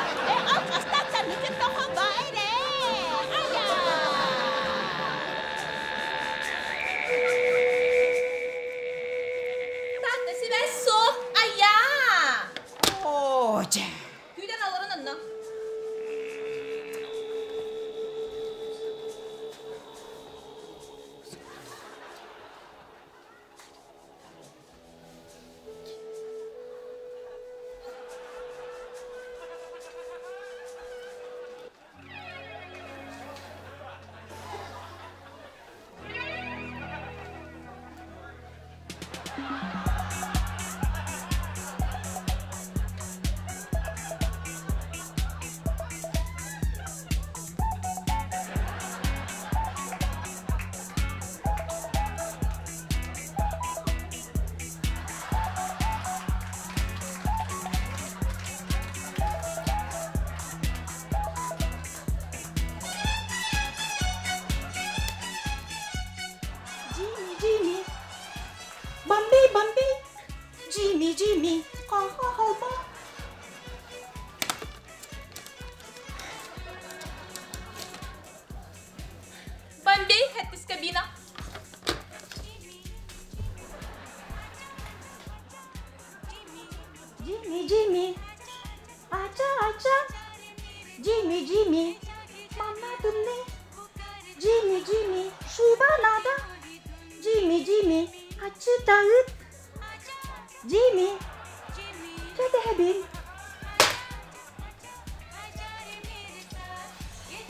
алҕастааттаны кытта холбоо эрэ. Таатта сибээс суох, айаа! Оо, дьэ. Күүтэн аларын онно. Jimmy, Jimmy, Бомбей, Бомбей, Jimmy, Jimmy, ха-ха-ха-ба. Бомбей, хэттис кабина. Jimmy, Jimmy, ача, ача, Jimmy, Jimmy, манна тымныы, Jimmy, Jimmy, шуба надо, Jimmy, Jimmy, хаччыта ыт, Jimmy, кэтэһэбин.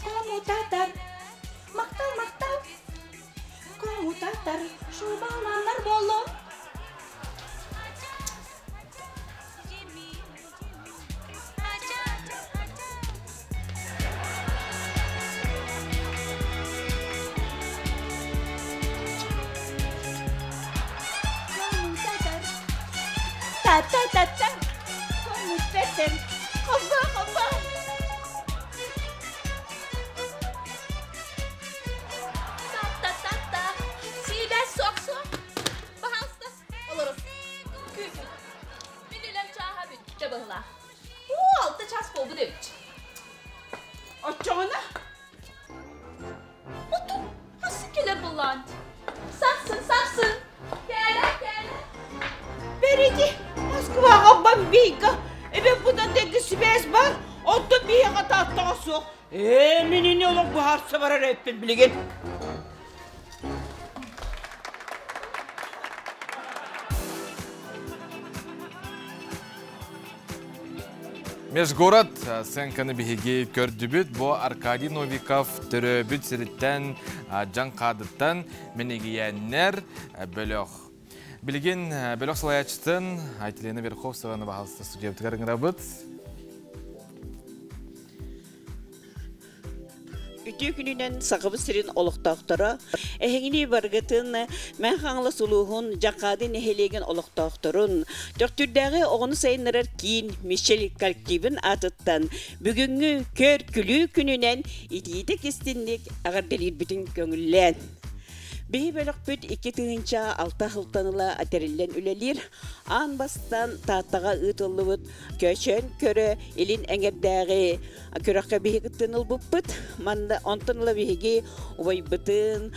Коммутатор, махтал, махтал, коммутатор, шубаланар боло. Коммутатор, та-та-та-та, коммутатор, холба, холба. Та-та-та-та, сибээс суох суох. Пожалуйста, олорун. Күүтүн. Мин үлэм чааһа бүттэ быһылаах. Уу, алта час буолбут эбит. Оччоҕуна? Оту, хассын кэлэр буоллаан. Сарсын, сарсын. Кээлэ, кээлэ. Бэрити, Москваҕа Бомбейга эбэ бутан дэгги сибээс бар, оттон биһиэхэ тааттаҕа суох. Ээ, мин ини олох быһаарса барар эппин билигин. Межгород сценканы биһиги көрдүбүт. Бу Аркадий Новиков төрөөбүт сириттэн, дьаҥ хаадыттан мэнигийээннэр бөлөх. Билигин бөлөх салайааччытын Айтилена Верховцеваны баһалыста студиябытыгар ыҥырабыт. Үтүө күнүнэн Сахабыт сирин олохтоохторо, эһигини барыгытын Мэҥэ Хаҥалас улууһун Дьаҥхаады нэһилиэгин олохтоохторун, Төхтүрдээҕи оҕону сайыннарар киин Мишель коллективын аатыттан бүгүҥҥү көр-күлүү күнүнэн итиитик истинник эҕэрдэлиирбитин көҥүллээн. Биһи бөлөхпүт 2006 сылтан ыла тэриллэн үлэлиир. Аан бастаан Тааттаҕа ыытыллыбыт Көөчөөн көрө илин эҥэрдээҕи күрэххэ биһи кыттыыны ылбыппыт. Манна онтон ыла биһиги убайбытын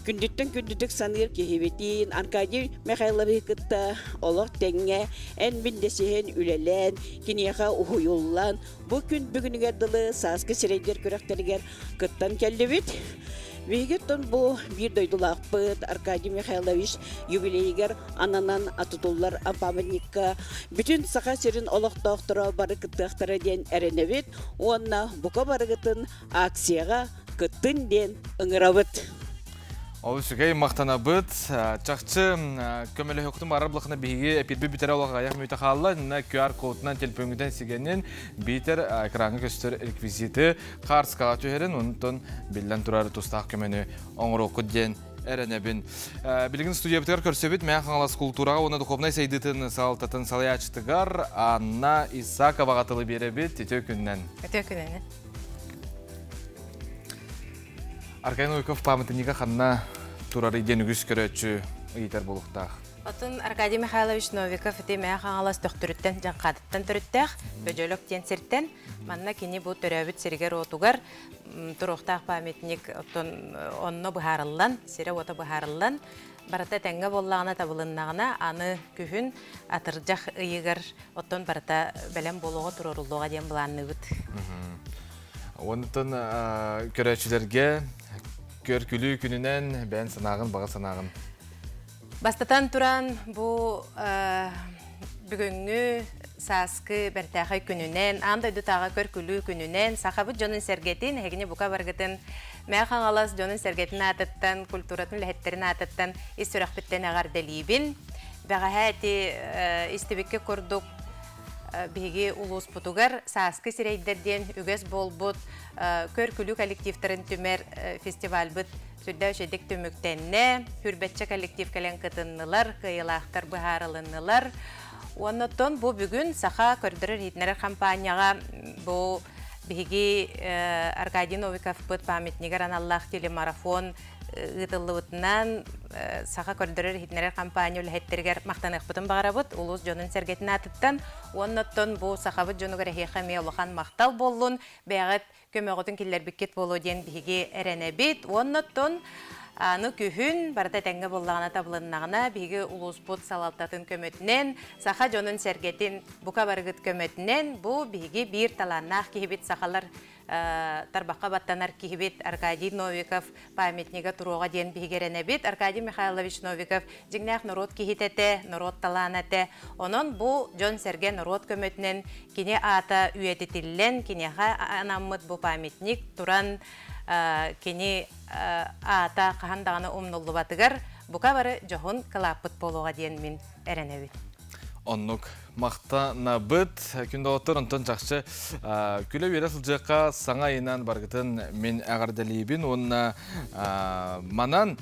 күндүттэн күндүтүк саныыр киһибитин Аркадий Михайловиһы кытта олох тэҥҥэ эн мин дэсиһэн үлэлээн, киниэхэ уһуйуллан, бу күн бүгүнүгэр дылы сааскы сирэйдэр күрэхтэригэр кыттан кэллибит. Биһиги оттон бу биир дойдулаахпыт Аркадий Михайлович юбилейыгар ананан тутуллар памятникка бүтүн Саха сирин олохтоохторо бары кыттыахтара диэн эрэнэбит уонна бука барыгытын акцияҕа кыттын диэн ыҥырабыт. Ол үчүгэй махтанабыт. Чахчы көмөлөһөктүн барар булахына биһиги эпирби бүтэрэ олох аях мүтэ хаалла. Инна QR кодунан телефонгутан сигэнин биитер экраҥҥа көстөр реквизиты хаарскаҕа түһэрин, онтон биллэн турар тустаах көмөнү оҥоруоххут диэн эрэнэбин. Билигин студиябытыгар көрсөбүт Мэҥэ Хаҥалас култуураҕа уонна духовнай сайдыытын салалтатын салайааччытыгар Анна Исаковаҕа тылы биэрэбит. Үтүө күннэн. Үтүө күнүнэн. Аркадий Новиков пааматынньыга ханна турарый диэн үгүс көрөөччү ыйытар буолуохтаах. Отун Аркадий Михайлович Новиков ити Мэҥэ Хаҥалас Төхтүрүттэн Дьаҥхаатыттан төрүттээх, Бөдьөлөк диэн сиртэн. Манна кини бу төрөөбүт сиригэр-уотугар туруохтаах памятник оттон онно быһаарыллан, сирэ-уота быһаарыллан, барыта этэҥҥэ буоллаҕына, табылыннаҕына, аны күһүн атырдьах ыйыгар оттон барыта бэлэм буолуоҕа, туруоруллуоҕа диэн былаанныыбыт. Онтон көрөөччүлэргэ көр-күлүү күнүнэн бэйэн санааҕын, баҕа санааҕын. Бастатан туран, бу бүгүҥҥү сааскы бэртээхэй күнүнэн, аан дойдутааҕы көр-күлүү күнүнэн, сахабыт дьонун-сэргэтин, эһигини бука баргытын Мэҥэ Хаҥалас дьонун-сэргэтин аатыттан, культуратын үлэһиттэрин аатыттан ис сүрэхпиттэн эҕэрдэлиибин. Бэҕэһээ ити истибиккэ курдук биһиги улууспутугар Сааскы сирэйдэр диэн үгэс буолбут көр-күлүү коллективтарын түмэр фестивальбыт сүрдээх үчүгэйдик түмүктэннэ. Хүрбэччэ коллектив кэлэн кытыннылар, кыайыылаахтар быһаарылыннылар. Оннуттан бу бүгүн Саха көрдөрөр-иһитиннэрэр хампаанньаҕа бу биһиги Аркадий Новиковпыт памятнигар аналлаах телемарафон ыытыллыбытынан Саха көрдөрөр-иһитиннэрэр компания үлэһиттэригэр махтаныахпытын баҕарабыт улуус дьонун-сэргэтин аатыттан. Уонна оттон бу сахабыт дьонугар эһиэхэ эмиэ улахан махтал буоллун, бэйэҕит көмөҕүтүн киллэрбиккит буолуо диэн биһиги эрэнэбит. Уонна оттон аны күһүн барыта этэҥҥэ буоллаҕына табылыннаҕына биһиги улууспут салалтатын көмөтүнэн, саха дьонун-сэргэтин бука барыгыт көмөтүнэн бу биһиги биир талааннаах киһибит сахалар тарбахха баттанар киһибит Аркадий Новиков памятнига туруоҕа диэн биһиги эрэнэбит. Аркадий Михайлович Новиков дьиҥнээх норуот киһитэ этэ, норуот талаана этэ. Онон бу дьон-сэргэ норуот көмөтүнэн кини аата үйэтитиллэн, киниэхэ анаммыт бу памятник туран кини аата хаһан даҕаны умнуллубатыгар бука бары дьоһун кылааппыт буолуоҕа диэн мин эрэнэбин. Оннук махтанабыт. Күн доҕоттор, онтон чахчы күлэ-үөрэ сылдьыахха саҥа ыйынан баргытын мин эҕэрдэлиибин уонна манан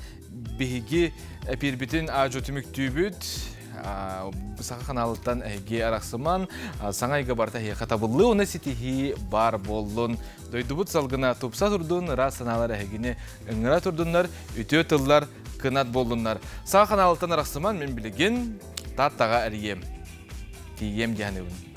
биһиги эпиирбитин аадьу түмүктүүбүт. Саха ханаалыттан эһиги арахсыман, саҥа ыйга барыта эһиэхэ табыллыы уонна ситиһии баар буоллун. Дойдубут салгына тупса турдун, ыраас санаалар эһигини ыҥыра турдуннар, үтүө тыллар кынат буоллуннар. Саха ханаалыттан арахсыман, мин билигин Тааттаҕа эрийиэм. Тиийиэм диэханыбын.